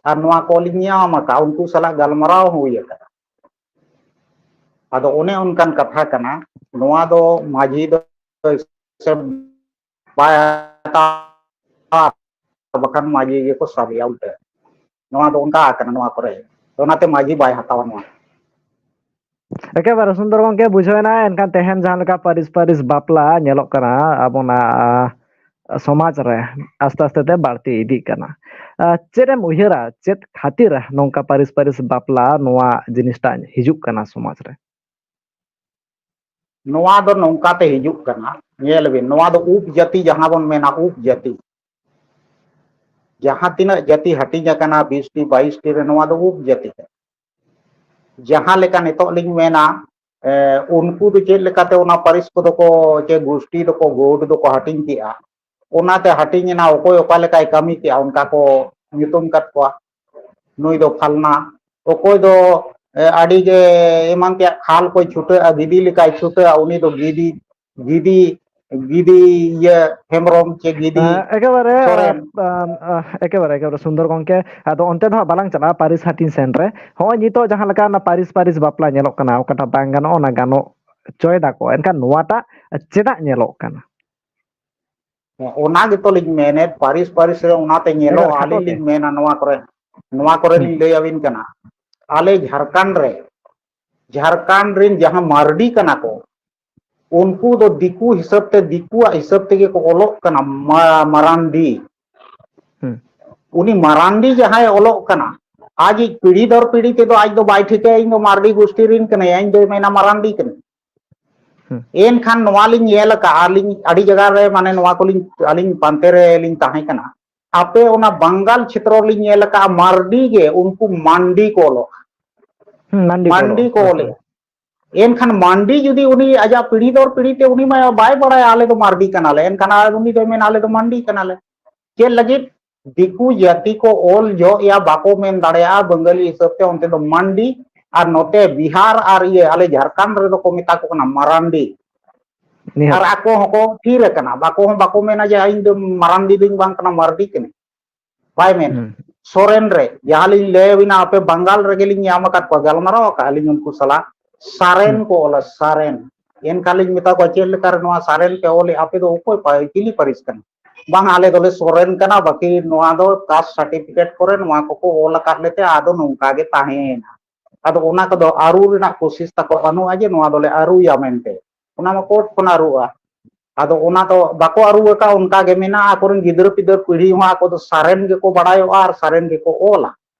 ᱟᱨ ᱱᱚᱣᱟ ᱠᱚ ᱞᱤᱧ ᱧᱟᱢ ᱟᱠᱟᱫ, ᱩᱱᱠᱩ ᱥᱟᱞᱟᱜ ᱜᱟᱞᱢᱟᱨᱟᱣ ᱦᱚᱸ ᱦᱩᱭ ᱟᱠᱟᱱᱟ᱾ ᱟᱫᱚ ᱚᱱᱮ ᱚᱱᱠᱟᱱ ᱠᱟᱛᱷᱟ ᱠᱟᱱᱟ, ᱱᱚᱣᱟ ᱫᱚ ᱢᱟᱹᱡᱷᱤ ᱫᱚ ᱥᱮ ᱵᱟᱭ ᱦᱟᱛᱟᱣᱟ, ᱵᱟᱠᱷᱟᱱ ᱢᱟᱹᱡᱷᱤ ᱜᱮᱠᱚ ᱥᱟᱵᱮᱭᱟ ᱩᱞᱴᱟᱹ᱾ ᱱᱚᱣᱟ ᱫᱚ ᱚᱱᱠᱟ ᱟᱠᱟᱱᱟ ᱱᱚᱣᱟ ᱠᱚᱨᱮ, ᱚᱱᱟᱛᱮ ᱢᱟᱹᱡᱷᱤ ᱵᱟᱭ ᱦᱟᱛᱟᱣᱟ ᱱᱚᱣᱟ᱾ ᱮᱠᱮᱵᱟᱨᱮ ᱥᱩᱱᱫᱚᱨ ᱜᱚᱝᱠᱮ, ᱵᱩᱡᱷᱟᱹᱣ ᱮᱱᱟ᱾ ᱮᱱᱠᱷᱟᱱ ᱛᱮᱦᱮᱧ ᱡᱟᱦᱟᱸ ᱞᱮᱠᱟ ᱯᱟᱹᱨᱤᱥ ᱯᱟᱹᱨᱤᱥ ᱵᱟᱯᱞᱟ ᱧᱮᱞᱚᱜ ᱠᱟᱱᱟ ᱟᱵᱚᱱᱟᱜ, ᱟ, ᱥᱚᱢᱟᱡᱽ ᱨᱮ ᱟᱥᱛᱮ ᱟᱥᱛᱮ ᱛᱮ ᱵᱟᱹᱲᱛᱤ ᱤᱫᱤᱜ ᱠᱟᱱᱟ, ᱟ, ᱪᱮᱫ ᱮᱢ ᱩᱭᱦᱟᱹᱨᱟ, ᱪᱮᱫ ᱠᱷᱟᱹᱛᱤᱨ ᱱᱚᱝᱠᱟ ᱯᱟᱹᱨᱤᱥ ᱯᱟᱹᱨᱤᱥ ᱵᱟᱯᱞᱟ ᱱᱚᱣᱟ ᱡᱤᱱᱤᱥᱴᱟ ᱦᱤᱡᱩᱜ ᱠᱟᱱᱟ ᱥᱚᱢᱟᱡᱽ ᱨᱮ? ᱱᱚᱣᱟ ᱫᱚ ᱱᱚᱝᱠᱟ ᱛᱮ ᱦᱤᱡᱩᱜ ᱠᱟᱱᱟ, ᱧᱮᱞ ᱵᱤᱱ, ᱱᱚᱣᱟ ᱫᱚ ᱩᱯ ᱡᱟᱹᱛᱤ, ᱡᱟᱦᱟᱸ ᱵᱚᱱ ᱢᱮᱱᱟ ᱩᱯ ᱡᱟᱹᱛᱤ, ᱡᱟᱦᱟᱸ ᱛᱤᱱᱟᱹᱜ ᱡᱟᱹᱛᱤ ᱦᱟᱹᱴᱤᱧ ᱟᱠᱟᱱᱟ ᱵᱤᱥ ᱴᱤ ᱵᱟᱭᱤᱥ ᱴᱤ ᱨᱮ, ᱱᱚᱣᱟ ᱫᱚ ᱩᱯ ᱡᱟᱹᱛᱤ ᱠᱟᱱᱟ᱾ ᱡᱟᱦᱟᱸ ᱞᱮᱠᱟ ᱱᱤᱛᱚᱜ ᱞᱤᱧ ᱢᱮᱱᱟ, ᱮ, ᱩᱱᱠᱩ ᱫᱚ ᱪᱮᱫ ᱞᱮᱠᱟᱛᱮ ᱚᱱᱟ ᱯᱟᱹᱨᱤᱥ ᱠᱚᱫᱚ ᱠᱚ, ᱪᱮ ᱜᱩᱥᱴᱤ ᱫᱚᱠᱚ, ᱜᱳᱴ ᱫᱚᱠᱚ ᱦᱟᱹᱴᱤᱧ ᱠᱮᱜᱼᱟ, ᱚᱱᱟᱛᱮ ᱦᱟᱹᱴᱤᱧ ᱮᱱᱟ, ᱚᱠᱚᱭ ᱚᱠᱟ ᱞᱮᱠᱟᱭ ᱠᱟᱹᱢᱤ ᱠᱮᱜᱼᱟ, ᱚᱱᱠᱟ ᱠᱚ ᱧᱩᱛᱩᱢ ᱠᱟᱫ ᱠᱚᱣᱟ᱾ ᱱᱩᱭ ᱫᱚ ᱯᱷᱟᱞᱱᱟ, ᱚᱠᱚᱭ ᱫᱚ, ᱮ, ᱟᱹᱰᱤ ᱜᱮ ᱮᱢᱟᱱ ᱛᱮᱭᱟᱜ ᱠᱷᱟᱞ ᱠᱚᱭ ᱪᱷᱩᱴᱟᱹᱜᱼᱟ, ᱜᱤᱫᱤ ᱞᱮᱠᱟᱭ ᱪᱷᱩᱴᱟᱹᱜᱼᱟ, ᱩᱱᱤ ᱫᱚ ᱜᱤᱫᱤ, ᱜᱤᱫᱤ, ᱜᱤᱫᱤ ᱤᱭᱟᱹ ᱦᱮᱢᱵᱨᱚᱢ ᱪᱮ ᱜᱤᱫᱤ ᱮ, ᱮᱠᱮᱵᱟᱨᱮ, ᱥᱚᱨᱮᱱ᱾ ᱮ, ᱮ, ᱮᱠᱮᱵᱟᱨᱮ, ᱮᱠᱮᱵᱟᱨᱮ ᱥᱩᱱᱫᱚᱨ ᱜᱚᱝᱠᱮ, ᱟᱫᱚ ᱚᱱᱛᱮ ᱫᱚ ᱦᱟᱸᱜ ᱵᱟᱞᱟᱝ ᱪᱟᱞᱟᱜᱼᱟ ᱯᱟᱹᱨᱤᱥ ᱦᱟᱹᱴᱤᱧ ᱥᱮᱱ ᱨᱮ᱾ ᱦᱚᱸᱜᱼᱚᱭ ᱱᱤᱛᱚᱜ ᱡᱟᱦᱟᱸ ᱞᱮᱠᱟ ᱚᱱᱟ ᱯᱟᱹᱨᱤᱥ ᱯᱟᱹᱨᱤᱥ ᱵᱟᱯᱞᱟ ᱧᱮᱞᱚᱜ ᱠᱟᱱᱟ, ᱚᱠᱟᱴᱟᱜ ᱵᱟᱝ ᱜᱟᱱᱚᱜᱼᱟ, ᱚᱱᱟ ᱜᱟᱱᱚᱜ ᱪᱚᱭ ᱫᱟᱠᱚ, ᱮᱱᱠᱷᱟᱱ ᱱᱚᱣᱟᱴᱟᱜ ᱪᱮᱫᱟᱜ ᱧᱮᱞᱚᱜ ᱠᱟᱱᱟ? ᱦᱮᱸ, ᱚᱱᱟ ᱜᱮᱛᱚ ᱞᱤᱧ ᱢᱮᱱᱮᱫ, ᱯᱟᱹᱨᱤᱥ ᱯᱟᱹᱨᱤᱥ ᱨᱮ ᱚᱱᱟᱛᱮ ᱧᱮᱞᱚᱜᱼᱟ᱾ ᱮᱠᱵᱟᱨᱮ ᱠᱷᱟᱴᱚ ᱟᱹᱞᱤᱧ ᱛᱮ᱾ ᱞᱤᱧ ᱢᱮᱱᱟ ᱱᱚᱣᱟ ᱠᱚᱨᱮ, ᱱᱚᱣᱟ ᱠᱚᱨᱮ ᱦᱩᱸ᱾ ᱞᱤᱧ ᱞᱟᱹᱭ ᱟᱹᱵᱤᱱ ᱠᱟᱱᱟ, ᱟᱞᱮ ᱡᱷᱟᱲᱠᱷᱚᱸᱰ ᱨᱮ, ᱡᱷᱟᱲᱠᱷᱚᱸᱰ ᱨᱮᱱ ᱡᱟᱦᱟᱸ ᱢᱟᱨᱰᱤ ᱠᱟᱱᱟ ᱠᱚ, ᱩᱱᱠᱩ ᱫᱚ ᱫᱤᱠᱩ ᱦᱤᱥᱟᱹᱵ ᱛᱮ, ᱫᱤᱠᱩᱣᱟᱜ ᱦᱤᱥᱟᱹᱵ ᱛᱮᱜᱮ ᱠᱚ ᱚᱞᱚᱜ ᱠᱟᱱᱟ, ᱢᱟ-, ᱢᱟᱨᱟᱱᱰᱤ᱾ ᱦᱩᱸ᱾ ᱩᱱᱤ ᱢᱟᱨᱟᱱᱰᱤ ᱡᱟᱦᱟᱸᱭ ᱚᱞᱚᱜ ᱠᱟᱱᱟ, ᱟᱡᱤᱡ ᱯᱤᱲᱦᱤ ᱫᱚᱨ ᱯᱤᱲᱦᱤ ᱛᱮᱫᱚ ᱟᱡ ᱫᱚ ᱵᱟᱭ ᱴᱷᱤᱠᱟᱹᱭᱟ, "ᱤᱧ ᱫᱚ ᱢᱟᱨᱰᱤ ᱜᱳᱥᱴᱤ ᱨᱤᱱ ᱠᱟᱹᱱᱟᱹᱧ", ᱤᱧ ᱫᱚᱭ ᱢᱮᱱᱟ, "ᱢᱟᱨᱟᱱᱰᱤ ᱠᱟᱹᱱᱟᱹᱧ"᱾ ᱦᱩᱸ᱾ ᱮᱱᱠᱷᱟᱱ ᱱᱚᱣᱟ ᱞᱤᱧ ᱧᱮᱞ ᱟᱠᱟᱫᱼᱟ, ᱟᱹᱞᱤᱧ ᱟᱹᱰᱤ ᱡᱟᱭᱜᱟ ᱨᱮ, ᱢᱟᱱᱮ, ᱱᱚᱣᱟ ᱠᱚᱞᱤᱧ, ᱟᱹᱞᱤᱧ ᱯᱟᱱᱛᱮ ᱨᱮ ᱞᱤᱧ ᱛᱟᱦᱮᱸ ᱠᱟᱱᱟ, ᱟᱯᱮ ᱚᱱᱟ ᱵᱟᱝᱜᱟᱞ ᱪᱷᱮᱛᱨᱚ ᱞᱤᱧ ᱧᱮᱞ ᱟᱠᱟᱫᱼᱟ, ᱢᱟᱨᱰᱤ ᱜᱮ ᱩᱱᱠᱩ ᱢᱟᱱᱰᱤ ᱠᱚ ᱚᱞᱚᱜᱼᱟ᱾ ᱦᱩᱸ, ᱢᱟᱱᱰᱤ ᱠᱚ ᱢᱟᱱᱰᱤ ᱚᱞᱚᱜᱼᱟ᱾ ᱠᱚ ᱚᱞᱮᱜᱼᱟ᱾ ᱮᱱᱠᱷᱟᱱ ᱢᱟᱱᱰᱤ ᱡᱩᱫᱤ ᱩᱱᱤ ᱟᱡᱟᱜ ᱯᱤᱲᱦᱤ ᱫᱚᱨ ᱯᱤᱲᱦᱤ ᱛᱮ, ᱩᱱᱤ ᱢᱟ ᱵᱟᱭ ᱵᱟᱲᱟᱭᱟ, "ᱟᱞᱮ ᱫᱚ ᱢᱟᱨᱰᱤ ᱠᱟᱱᱟᱞᱮ", ᱮᱱᱠᱷᱟᱱ ᱟᱨ ᱩᱱᱤ ᱫᱚᱭ ᱢᱮᱱᱟ, "ᱟᱞᱮ ᱫᱚ ᱢᱟᱱᱰᱤ ᱠᱟᱱᱟᱞᱮ"᱾ ᱪᱮᱫ ᱞᱟᱹᱜᱤᱫ? ᱫᱤᱠᱩ ᱡᱟᱹᱛᱤ ᱠᱚ ᱚᱞ ᱡᱚᱜ ᱮᱭᱟ, ᱵᱟᱠᱚ ᱢᱮᱱ ᱫᱟᱲᱮᱭᱟᱜᱼᱟ ᱵᱟᱝᱜᱟᱞᱤ ᱦᱤᱥᱟᱹᱵ ᱛᱮ ᱚᱱᱛᱮ ᱫᱚ ᱢᱟᱱᱰᱤ, ᱟᱨ ᱱᱚᱛᱮ ᱵᱤᱦᱟᱨ ᱟᱨ ᱤᱭᱟᱹ ᱟᱞᱮ ᱡᱷᱟᱲᱠᱷᱚᱸᱰ ᱨᱮᱫᱚ ᱠᱚ ᱢᱮᱛᱟ ᱠᱚ ᱠᱟᱱᱟ ᱢᱟᱨᱟᱱᱰᱤ᱾ ᱱᱤᱦᱟᱹᱛ᱾ ᱟᱨ ᱟᱠᱚ ᱦᱚᱸᱠᱚ ᱛᱷᱤᱨ ᱟᱠᱟᱱᱟ, ᱵᱟᱠᱚ ᱦᱚᱸ ᱵᱟᱠᱚ ᱢᱮᱱᱟ ᱡᱮ ᱤᱧ ᱫᱚ ᱢᱟᱨᱟᱱᱰᱤ ᱫᱚᱧ ᱵᱟᱝ ᱠᱟᱱᱟ, ᱢᱟᱨᱰᱤ ᱠᱟᱹᱱᱟᱹᱧ, ᱵᱟᱭ ᱢᱮᱱᱟ᱾ ᱦᱩᱸ᱾ ᱥᱚᱨᱮᱱ ᱨᱮ ᱡᱟᱦᱟᱸ ᱞᱤᱧ ᱞᱟᱹᱭ ᱟᱹᱵᱤᱱᱟ, ᱟᱯᱮ ᱵᱟᱝᱜᱟᱞ ᱨᱮᱜᱮ ᱞᱤᱧ ᱧᱟᱢ ᱟᱠᱟᱫ ᱠᱚᱣᱟ, ᱜᱟᱞᱢᱟᱨᱟᱣ ᱟᱠᱟᱫᱼᱟ ᱞᱤᱧ ᱩᱱᱠᱩ ᱥᱟᱞᱟᱜ, ᱥᱟᱨᱮᱱ ᱦᱩᱸ᱾ ᱠᱚ ᱚᱞᱟ, ᱥᱟᱨᱮᱱ᱾ ᱮᱱᱠᱷᱟᱱ ᱞᱤᱧ ᱢᱮᱛᱟ ᱠᱚᱣᱟ, "ᱪᱮᱫ ᱞᱮᱠᱟ ᱨᱮ ᱱᱚᱣᱟ ᱥᱟᱨᱮᱱ ᱯᱮ ᱚᱞᱮᱫᱼᱟ, ᱟᱯᱮ ᱫᱚ ᱚᱠᱚᱭ ᱯᱟ-, ᱪᱤᱞᱤ ᱯᱟᱹᱨᱤᱥ ᱠᱟᱱᱟ?" "ᱵᱟᱝ, ᱟᱞᱮ ᱫᱚᱞᱮ ᱥᱚᱨᱮᱱ ᱠᱟᱱᱟ, ᱵᱟᱹᱠᱤ ᱱᱚᱣᱟ ᱫᱚ ᱠᱟᱥᱴ ᱥᱟᱨᱴᱤᱯᱷᱤᱠᱮᱴ ᱠᱚᱨᱮ ᱱᱚᱣᱟ ᱠᱚᱠᱚ ᱚᱞ ᱟᱠᱟᱫ ᱞᱮᱛᱮ ᱟᱫᱚ ᱱᱚᱝᱠᱟ ᱜᱮ ᱛᱟᱦᱮᱸᱭᱮᱱᱟ᱾" ᱟᱫᱚ ᱚᱱᱟ ᱠᱚᱫᱚ ᱟᱹᱨᱩ ᱨᱮᱱᱟᱜ ᱠᱳᱥᱤᱥ ᱛᱟᱠᱚ ᱵᱟᱹᱱᱩᱜᱼᱟ ᱡᱮ ᱱᱚᱣᱟ ᱫᱚᱞᱮ ᱟᱹᱨᱩᱭᱟ ᱢᱮᱱᱛᱮ, ᱚᱱᱟ ᱢᱟ ᱠᱳᱨᱴ ᱠᱷᱚᱱ ᱟᱹᱨᱩᱜᱼᱟ᱾ ᱟᱫᱚ ᱚᱱᱟ ᱫᱚ ᱵᱟᱠᱚ ᱟᱹᱨᱩ ᱟᱠᱟᱫ, ᱚᱱᱠᱟ ᱜᱮ ᱢᱮᱱᱟᱜᱼᱟ᱾ ᱟᱠᱚᱨᱮᱱ ᱜᱤᱫᱽᱨᱟᱹ ᱯᱤᱫᱽᱨᱟᱹ ᱯᱤᱲᱦᱤ ᱦᱚᱸ ᱟᱠᱚ ᱫᱚ ᱥᱟᱨᱮᱱ ᱜᱮᱠᱚ ᱵᱟᱲᱟᱭᱚᱜᱼᱟ ᱟᱨ ᱥᱟᱨᱮᱱ ᱜᱮᱠᱚ ᱚᱞᱟ᱾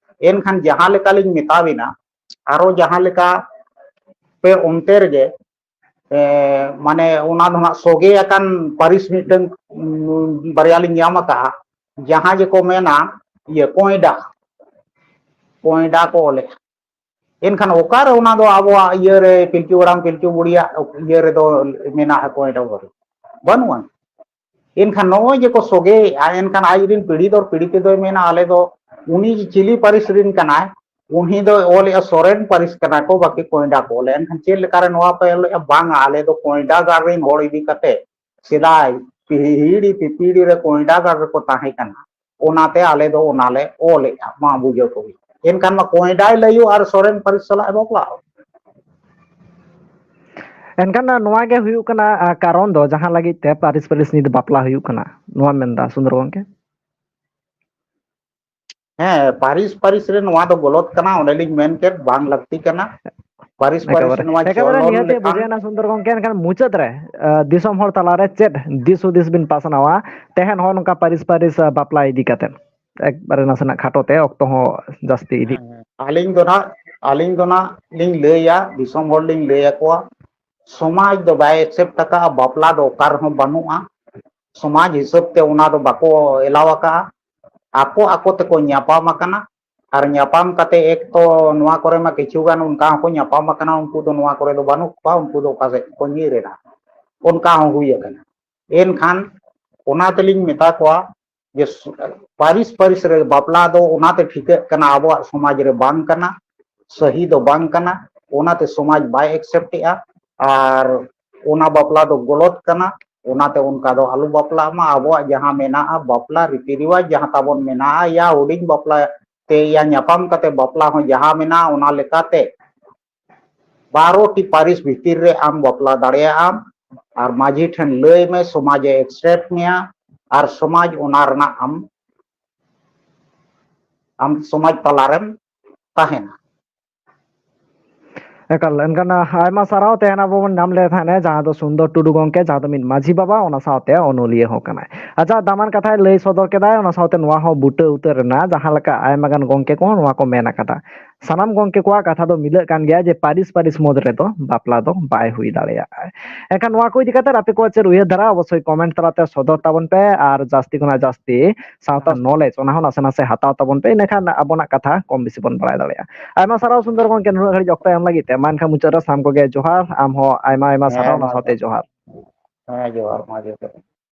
ᱮᱱᱠᱷᱟᱱ ᱡᱟᱦᱟᱸ ᱞᱮᱠᱟᱞᱤᱧ ᱢᱮᱛᱟᱵᱤᱱᱟ, ᱟᱨᱚ ᱡᱟᱦᱟᱸ ᱞᱮᱠᱟ ᱯᱮ ᱚᱱᱛᱮ ᱨᱮᱜᱮ, ᱮ, ᱢᱟᱱᱮ ᱚᱱᱟ ᱫᱚ ᱦᱟᱸᱜ ᱥᱚᱜᱮ ᱟᱠᱟᱱ ᱯᱟᱹᱨᱤᱥ ᱢᱤᱫᱴᱟᱝ, ᱩᱢ, ᱵᱟᱨᱭᱟ ᱞᱤᱧ ᱧᱟᱢ ᱟᱠᱟᱫᱼᱟ, ᱡᱟᱦᱟᱸ ᱡᱮᱠᱚ ᱢᱮᱱᱟ ᱤᱭᱟᱹ ᱠᱚᱸᱭᱰᱟ, ᱠᱚᱸᱭᱰᱟ ᱠᱚ ᱚᱞᱮᱫᱼᱟ᱾ ᱮᱱᱠᱷᱟᱱ ᱚᱠᱟᱨᱮ ᱚᱱᱟ ᱫᱚ ᱟᱵᱚᱣᱟᱜ ᱤᱭᱟᱹᱨᱮ ᱯᱤᱞᱪᱩ ᱦᱟᱲᱟᱢ ᱯᱤᱞᱪᱩ ᱵᱩᱲᱦᱤᱭᱟᱜ ᱤᱭᱟᱹ ᱨᱮᱫᱚ ᱢᱮᱱᱟᱜᱼᱟ ᱠᱚᱸᱭᱰᱟ ᱵᱟᱹᱨᱩ? ᱵᱟᱹᱱᱩᱜᱼᱟ᱾ ᱮᱱᱠᱷᱟᱱ ᱱᱚᱜᱼᱚᱭ ᱡᱮ ᱠᱚ ᱥᱚᱜᱮᱭᱮᱫᱼᱟ, ᱮᱱᱠᱷᱟᱱ ᱟᱡ ᱨᱤᱱ ᱯᱤᱲᱦᱤ ᱫᱚᱨ ᱯᱤᱲᱦᱤ ᱛᱮᱫᱚᱭ ᱢᱮᱱᱟ, ᱟᱞᱮ ᱫᱚ ᱩᱱᱤ ᱪᱤᱞᱤ ᱯᱟᱹᱨᱤᱥ ᱨᱤᱱ ᱠᱟᱱᱟᱭ, ᱩᱱᱤ ᱫᱚᱭ ᱚᱞᱮᱫᱼᱟ ᱥᱚᱨᱮᱱ ᱯᱟᱹᱨᱤᱥ ᱠᱟᱱᱟ ᱠᱚ, ᱵᱟᱹᱠᱤ ᱠᱚᱸᱭᱰᱟ ᱠᱚ ᱚᱞᱮᱫᱼᱟ᱾ ᱮᱱᱠᱷᱟᱱ ᱪᱮᱫ ᱞᱮᱠᱟᱨᱮ ᱱᱚᱣᱟ ᱯᱮ ᱚᱞᱮᱫᱼᱟ? ᱵᱟᱝᱟ, ᱟᱞᱮ ᱫᱚ ᱠᱚᱸᱭᱰᱟ ᱜᱟᱲ ᱨᱤᱱ ᱦᱚᱲ ᱤᱫᱤ ᱠᱟᱛᱮ ᱥᱮᱫᱟᱭ ᱯᱤᱲᱦᱤ ᱯᱤᱯᱤᱲᱤ ᱨᱮ ᱠᱚᱸᱭᱰᱟ ᱜᱟᱲ ᱨᱮᱠᱚ ᱛᱟᱦᱮᱸ ᱠᱟᱱᱟ, ᱚᱱᱟᱛᱮ ᱟᱞᱮ ᱫᱚ ᱚᱱᱟᱞᱮ ᱚᱞᱮᱫᱼᱟ, ᱢᱟ ᱵᱩᱡᱷᱟᱹᱣ ᱠᱚᱵᱤᱱ᱾ ᱮᱱᱠᱷᱟᱱ ᱢᱟ ᱠᱚᱸᱭᱰᱟᱭ ᱞᱟᱹᱭᱚᱜ ᱟᱨ ᱥᱚᱨᱮᱱ ᱯᱟᱹᱨᱤᱥ ᱥᱟᱞᱟᱜ ᱮ ᱵᱟᱯᱞᱟᱜ᱾ ᱮᱱᱠᱷᱟᱱ ᱱᱚᱣᱟ ᱜᱮ ᱦᱩᱭᱩᱜ ᱠᱟᱱᱟ, ᱟ, ᱠᱟᱨᱚᱱ ᱫᱚ ᱡᱟᱦᱟᱸ ᱞᱟᱹᱜᱤᱫ ᱛᱮ ᱯᱟᱹᱨᱤᱥ ᱯᱟᱹᱨᱤᱥ ᱱᱤᱛ ᱵᱟᱯᱞᱟ ᱦᱩᱭᱩᱜ ᱠᱟᱱᱟ, ᱱᱚᱣᱟ ᱢᱮᱱᱫᱟ ᱥᱩᱱᱫᱚᱨ ᱜᱚᱝᱠᱮ? ᱦᱮᱸ, ᱯᱟᱹᱨᱤᱥ ᱯᱟᱹᱨᱤᱥ ᱨᱮ ᱱᱚᱣᱟ ᱫᱚ ᱜᱚᱞᱚᱛ ᱠᱟᱱᱟ, ᱚᱸᱰᱮᱞᱤᱧ ᱢᱮᱱ ᱠᱮᱫ, ᱵᱟᱝ ᱞᱟᱹᱠᱛᱤ ᱠᱟᱱᱟ᱾ ᱯᱟᱹᱨᱤᱥ ᱯᱟᱹᱨᱤᱥ ᱨᱮ ᱱᱚᱣᱟ ᱮᱠᱮᱵᱟᱨᱮ ᱪᱚᱞᱚᱱ ᱱᱤᱦᱟᱹᱛ ᱞᱮᱠᱷᱟᱱ ᱵᱩᱡᱷᱟᱹᱣ ᱮᱱᱟ ᱥᱩᱱᱫᱚᱨ ᱜᱚᱢᱠᱮ᱾ ᱮᱱᱠᱷᱟᱱ ᱢᱩᱪᱟᱹᱫ ᱨᱮ, ᱟᱸ, ᱫᱤᱥᱚᱢ ᱦᱚᱲ ᱛᱟᱞᱟᱨᱮ ᱪᱮᱫ ᱫᱤᱥ ᱦᱩᱫᱤᱥ ᱵᱤᱱ ᱯᱟᱥᱱᱟᱣᱟ ᱛᱮᱦᱮᱧ ᱦᱚᱸ ᱱᱚᱝᱠᱟ ᱯᱟᱹᱨᱤᱥ ᱯᱟᱹᱨᱤᱥ, ᱟᱸ, ᱵᱟᱯᱞᱟ ᱤᱫᱤ ᱠᱟᱛᱮ? ᱮᱠᱵᱟᱨᱮ ᱱᱟᱥᱮᱱᱟᱜ ᱠᱷᱟᱴᱚ ᱛᱮ, ᱚᱠᱛᱚ ᱦᱚᱸ ᱡᱟᱹᱥᱛᱤ ᱤᱫᱤ᱾ ᱦᱮᱸ, ᱟᱹᱞᱤᱧ ᱫᱚ ᱱᱟᱜ, ᱟᱹᱞᱤᱧ ᱫᱚ ᱱᱟᱜ ᱞᱤᱧ ᱞᱟᱹᱭᱟ, ᱫᱤᱥᱚᱢ ᱦᱚᱲ ᱞᱤᱧ ᱞᱟᱹᱭ ᱟᱠᱚᱣᱟ, ᱥᱚᱢᱟᱡᱽ ᱫᱚ ᱵᱟᱭ ᱮᱠᱥᱮᱯᱴ ᱟᱠᱟᱫᱼᱟ, ᱵᱟᱯᱞᱟ ᱫᱚ ᱚᱠᱟ ᱨᱮᱦᱚᱸ ᱵᱟᱹᱱᱩᱜᱼᱟ᱾ ᱥᱚᱢᱟᱡᱽ ᱦᱤᱥᱟᱹᱵ ᱛᱮ ᱚᱱᱟ ᱫᱚ ᱵᱟᱠᱚ ᱮᱞᱟᱣ ᱟᱠᱟᱫᱼᱟ᱾ ᱟᱠᱚ ᱟᱠᱚ ᱛᱮᱠᱚ ᱧᱟᱯᱟᱢ ᱟᱠᱟᱱᱟ᱾ ᱟᱨ ᱧᱟᱯᱟᱢ ᱠᱟᱛᱮ ᱮᱠ ᱛᱚ ᱱᱚᱣᱟ ᱠᱚᱨᱮ ᱢᱟ ᱠᱤᱪᱷᱩ ᱜᱟᱱ ᱚᱱᱠᱟ ᱦᱚᱸᱠᱚ ᱧᱟᱯᱟᱢ ᱟᱠᱟᱱᱟ, ᱩᱱᱠᱩ ᱫᱚ ᱱᱚᱣᱟ ᱠᱚᱨᱮ ᱫᱚ ᱵᱟᱹᱱᱩᱜ ᱠᱚᱣᱟ, ᱩᱱᱠᱩ ᱫᱚ ᱚᱠᱟ ᱥᱮᱫ ᱠᱚ ᱧᱤᱨ ᱮᱱᱟ, ᱚᱱᱠᱟ ᱦᱚᱸ ᱦᱩᱭ ᱟᱠᱟᱱᱟ᱾ ᱮᱱᱠᱷᱟᱱ ᱚᱱᱟ ᱛᱮᱞᱤᱧ ᱢᱮᱛᱟ ᱠᱚᱣᱟ ᱡᱮ ᱥ-, ᱯᱟᱹᱨᱤᱥ ᱯᱟᱹᱨᱤᱥ ᱨᱮ ᱵᱟᱯᱞᱟ ᱫᱚ ᱚᱱᱟᱛᱮ ᱴᱷᱤᱠᱟᱹᱜ ᱠᱟᱱᱟ ᱟᱵᱚᱣᱟᱜ ᱥᱚᱢᱟᱡᱽ ᱨᱮ ᱵᱟᱝ ᱠᱟᱱᱟ, ᱥᱟᱹᱦᱤ ᱫᱚ ᱵᱟᱝ ᱠᱟᱱᱟ, ᱚᱱᱟᱛᱮ ᱥᱚᱢᱟᱡᱽ ᱵᱟᱭ ᱮᱠᱥᱮᱯᱴ ᱮᱜᱼᱟ᱾ ᱟᱨ ᱚᱱᱟ ᱵᱟᱯᱞᱟ ᱫᱚ ᱜᱚᱞᱚᱛ ᱠᱟᱱᱟ, ᱚᱱᱟᱛᱮ ᱚᱱᱠᱟ ᱫᱚ ᱟᱞᱚ ᱵᱟᱯᱞᱟᱜ ᱢᱟ᱾ ᱟᱵᱚᱣᱟᱜ ᱡᱟᱦᱟᱸ ᱢᱮᱱᱟᱜᱼᱟ, ᱵᱟᱯᱞᱟ ᱨᱤᱛᱤ ᱨᱮᱣᱟᱡᱽ ᱡᱟᱦᱟᱸ ᱛᱟᱵᱚᱱ ᱢᱮᱱᱟᱜᱼᱟ, ᱭᱟ ᱦᱩᱰᱤᱧ ᱵᱟᱯᱞᱟ ᱛᱮ ᱭᱟ ᱧᱟᱯᱟᱢ ᱠᱟᱛᱮ ᱵᱟᱯᱞᱟ ᱦᱚᱸ ᱡᱟᱦᱟᱸ ᱢᱮᱱᱟᱜᱼᱟ, ᱚᱱᱟ ᱞᱮᱠᱟᱛᱮ ᱵᱟᱨᱚ ᱴᱤ ᱯᱟᱹᱨᱤᱥ ᱵᱷᱤᱛᱤᱨ ᱨᱮ ᱟᱢ ᱵᱟᱯᱞᱟ ᱫᱟᱲᱮᱭᱟᱜ ᱟᱢ᱾ ᱟᱨ ᱢᱟᱹᱡᱷᱤ ᱴᱷᱮᱱ ᱞᱟᱹᱭ ᱢᱮ, ᱥᱚᱢᱟᱡᱽ ᱮ ᱮᱠᱥᱮᱯᱴ ᱢᱮᱭᱟ, ᱟᱨ ᱥᱚᱢᱟᱡᱽ ᱚᱱᱟ ᱨᱮᱱᱟᱜ ᱟᱢ, ᱟᱢ ᱥᱚᱢᱟᱡᱽ ᱛᱟᱞᱟᱨᱮᱢ ᱛᱟᱦᱮᱱᱟ᱾ ᱮᱠᱟᱞ, ᱮᱱᱠᱷᱟᱱ, ᱟᱭᱢᱟ ᱥᱟᱨᱦᱟᱣ᱾ ᱛᱮᱦᱮᱧ ᱟᱵᱚ ᱵᱚᱱ ᱧᱟᱢ ᱞᱮᱫ ᱛᱟᱦᱮᱸᱱᱟ ᱡᱟᱦᱟᱸ ᱫᱚ ᱥᱩᱱᱫᱚᱨ ᱴᱩᱰᱩ ᱜᱚᱢᱠᱮ, ᱡᱟᱦᱟᱸ ᱫᱚ ᱢᱤᱫ ᱢᱟᱹᱡᱷᱤ ᱵᱟᱵᱟ, ᱚᱱᱟ ᱥᱟᱶᱛᱮ ᱚᱱᱚᱞᱤᱭᱟᱹ ᱦᱚᱸ ᱠᱟᱱᱟᱭ᱾ ᱟᱪᱪᱷᱟ, ᱫᱟᱢᱟᱱ ᱠᱟᱛᱷᱟᱭ ᱞᱟᱹᱭ ᱥᱚᱫᱚᱨ ᱠᱮᱫᱟᱭ, ᱚᱱᱟ ᱥᱟᱶᱛᱮ ᱱᱚᱣᱟ ᱦᱚᱸ ᱵᱩᱴᱟᱹ ᱩᱛᱟᱹᱨ ᱮᱱᱟ, ᱡᱟᱦᱟᱸ ᱞᱮᱠᱟ ᱟᱭᱢᱟ ᱜᱟᱱ ᱜᱚᱢᱠᱮ ᱠᱚᱦᱚᱸ ᱱᱚᱣᱟ ᱠᱚ ᱢᱮᱱ ᱟᱠᱟᱫᱟ᱾ ᱥᱟᱱᱟᱢ ᱜᱚᱢᱠᱮ ᱠᱚᱣᱟᱜ ᱠᱟᱛᱷᱟ ᱫᱚ ᱢᱤᱞᱟᱹᱜ ᱠᱟᱱ ᱜᱮᱭᱟ ᱡᱮ ᱯᱟᱹᱨᱤᱥ ᱯᱟᱹᱨᱤᱥ ᱢᱩᱫᱽ ᱨᱮᱫᱚ ᱵᱟᱯᱞᱟ ᱫᱚ ᱵᱟᱭ ᱦᱩᱭ ᱫᱟᱲᱮᱭᱟᱜᱼᱟ᱾ ᱮᱱᱠᱷᱟᱱ ᱱᱚᱣᱟ ᱠᱚ ᱤᱫᱤ ᱠᱟᱛᱮ ᱟᱯᱮ ᱠᱚᱣᱟᱜ ᱪᱮᱫ ᱩᱭᱦᱟᱹᱨ ᱫᱷᱟᱨᱟ, ᱚᱵᱚᱥᱥᱳᱭ ᱠᱚᱢᱮᱱᱴ ᱛᱟᱞᱟᱛᱮ ᱥᱚᱫᱚᱨ ᱛᱟᱵᱚᱱ ᱯᱮ, ᱟᱨ ᱡᱟᱹᱥᱛᱤ ᱠᱷᱚᱱᱟᱜ ᱡᱟᱹᱥᱛᱤ ᱥᱟᱶᱛᱟ ᱱᱚᱞᱮᱡᱽ ᱚᱱᱟ ᱦᱚᱸ ᱱᱟᱥᱮ ᱱᱟᱥᱮ ᱦᱟᱛᱟᱣ ᱛᱟᱵᱚᱱ ᱯᱮ, ᱤᱱᱟᱹᱠᱷᱟᱱ ᱟᱵᱚᱱᱟᱜ ᱠᱟᱛᱷᱟ ᱠᱚᱢ ᱵᱮᱥᱤ ᱵᱚᱱ ᱵᱟᱲᱟᱭ ᱫᱟᱲᱮᱭᱟᱜᱼᱟ᱾ ᱟᱭᱢᱟ ᱥᱟᱨᱦᱟᱣ ᱥᱩᱱᱫᱚᱨ ᱜᱚᱢᱠᱮ, ᱱᱩᱱᱟᱹᱜ ᱜᱷᱟᱹᱲᱤᱡ ᱚᱠᱛᱚ ᱮᱢ ᱞᱟᱹᱜᱤᱫ ᱛᱮ᱾ ᱢᱟ ᱮᱱᱠᱷᱟᱱ ᱢᱩᱪᱟᱹᱫ ᱨᱮ ᱥᱟᱱᱟᱢ ᱠᱚᱜᱮ ᱡᱚᱦᱟᱨ, ᱟᱢ ᱦᱚᱸ ᱟᱭᱢᱟ ᱟᱭᱢᱟ ᱥᱟᱨᱦᱟᱣ, ᱦᱮᱸ, ᱚᱱᱟ ᱢᱟ ᱥᱟᱶᱛᱮ ᱡᱚᱦᱟᱨ᱾ ᱡᱚᱦᱟᱨ᱾ ᱦᱮᱸ, ᱡᱚᱦᱟᱨ, ᱢᱟ ᱡᱚᱦᱟᱨ᱾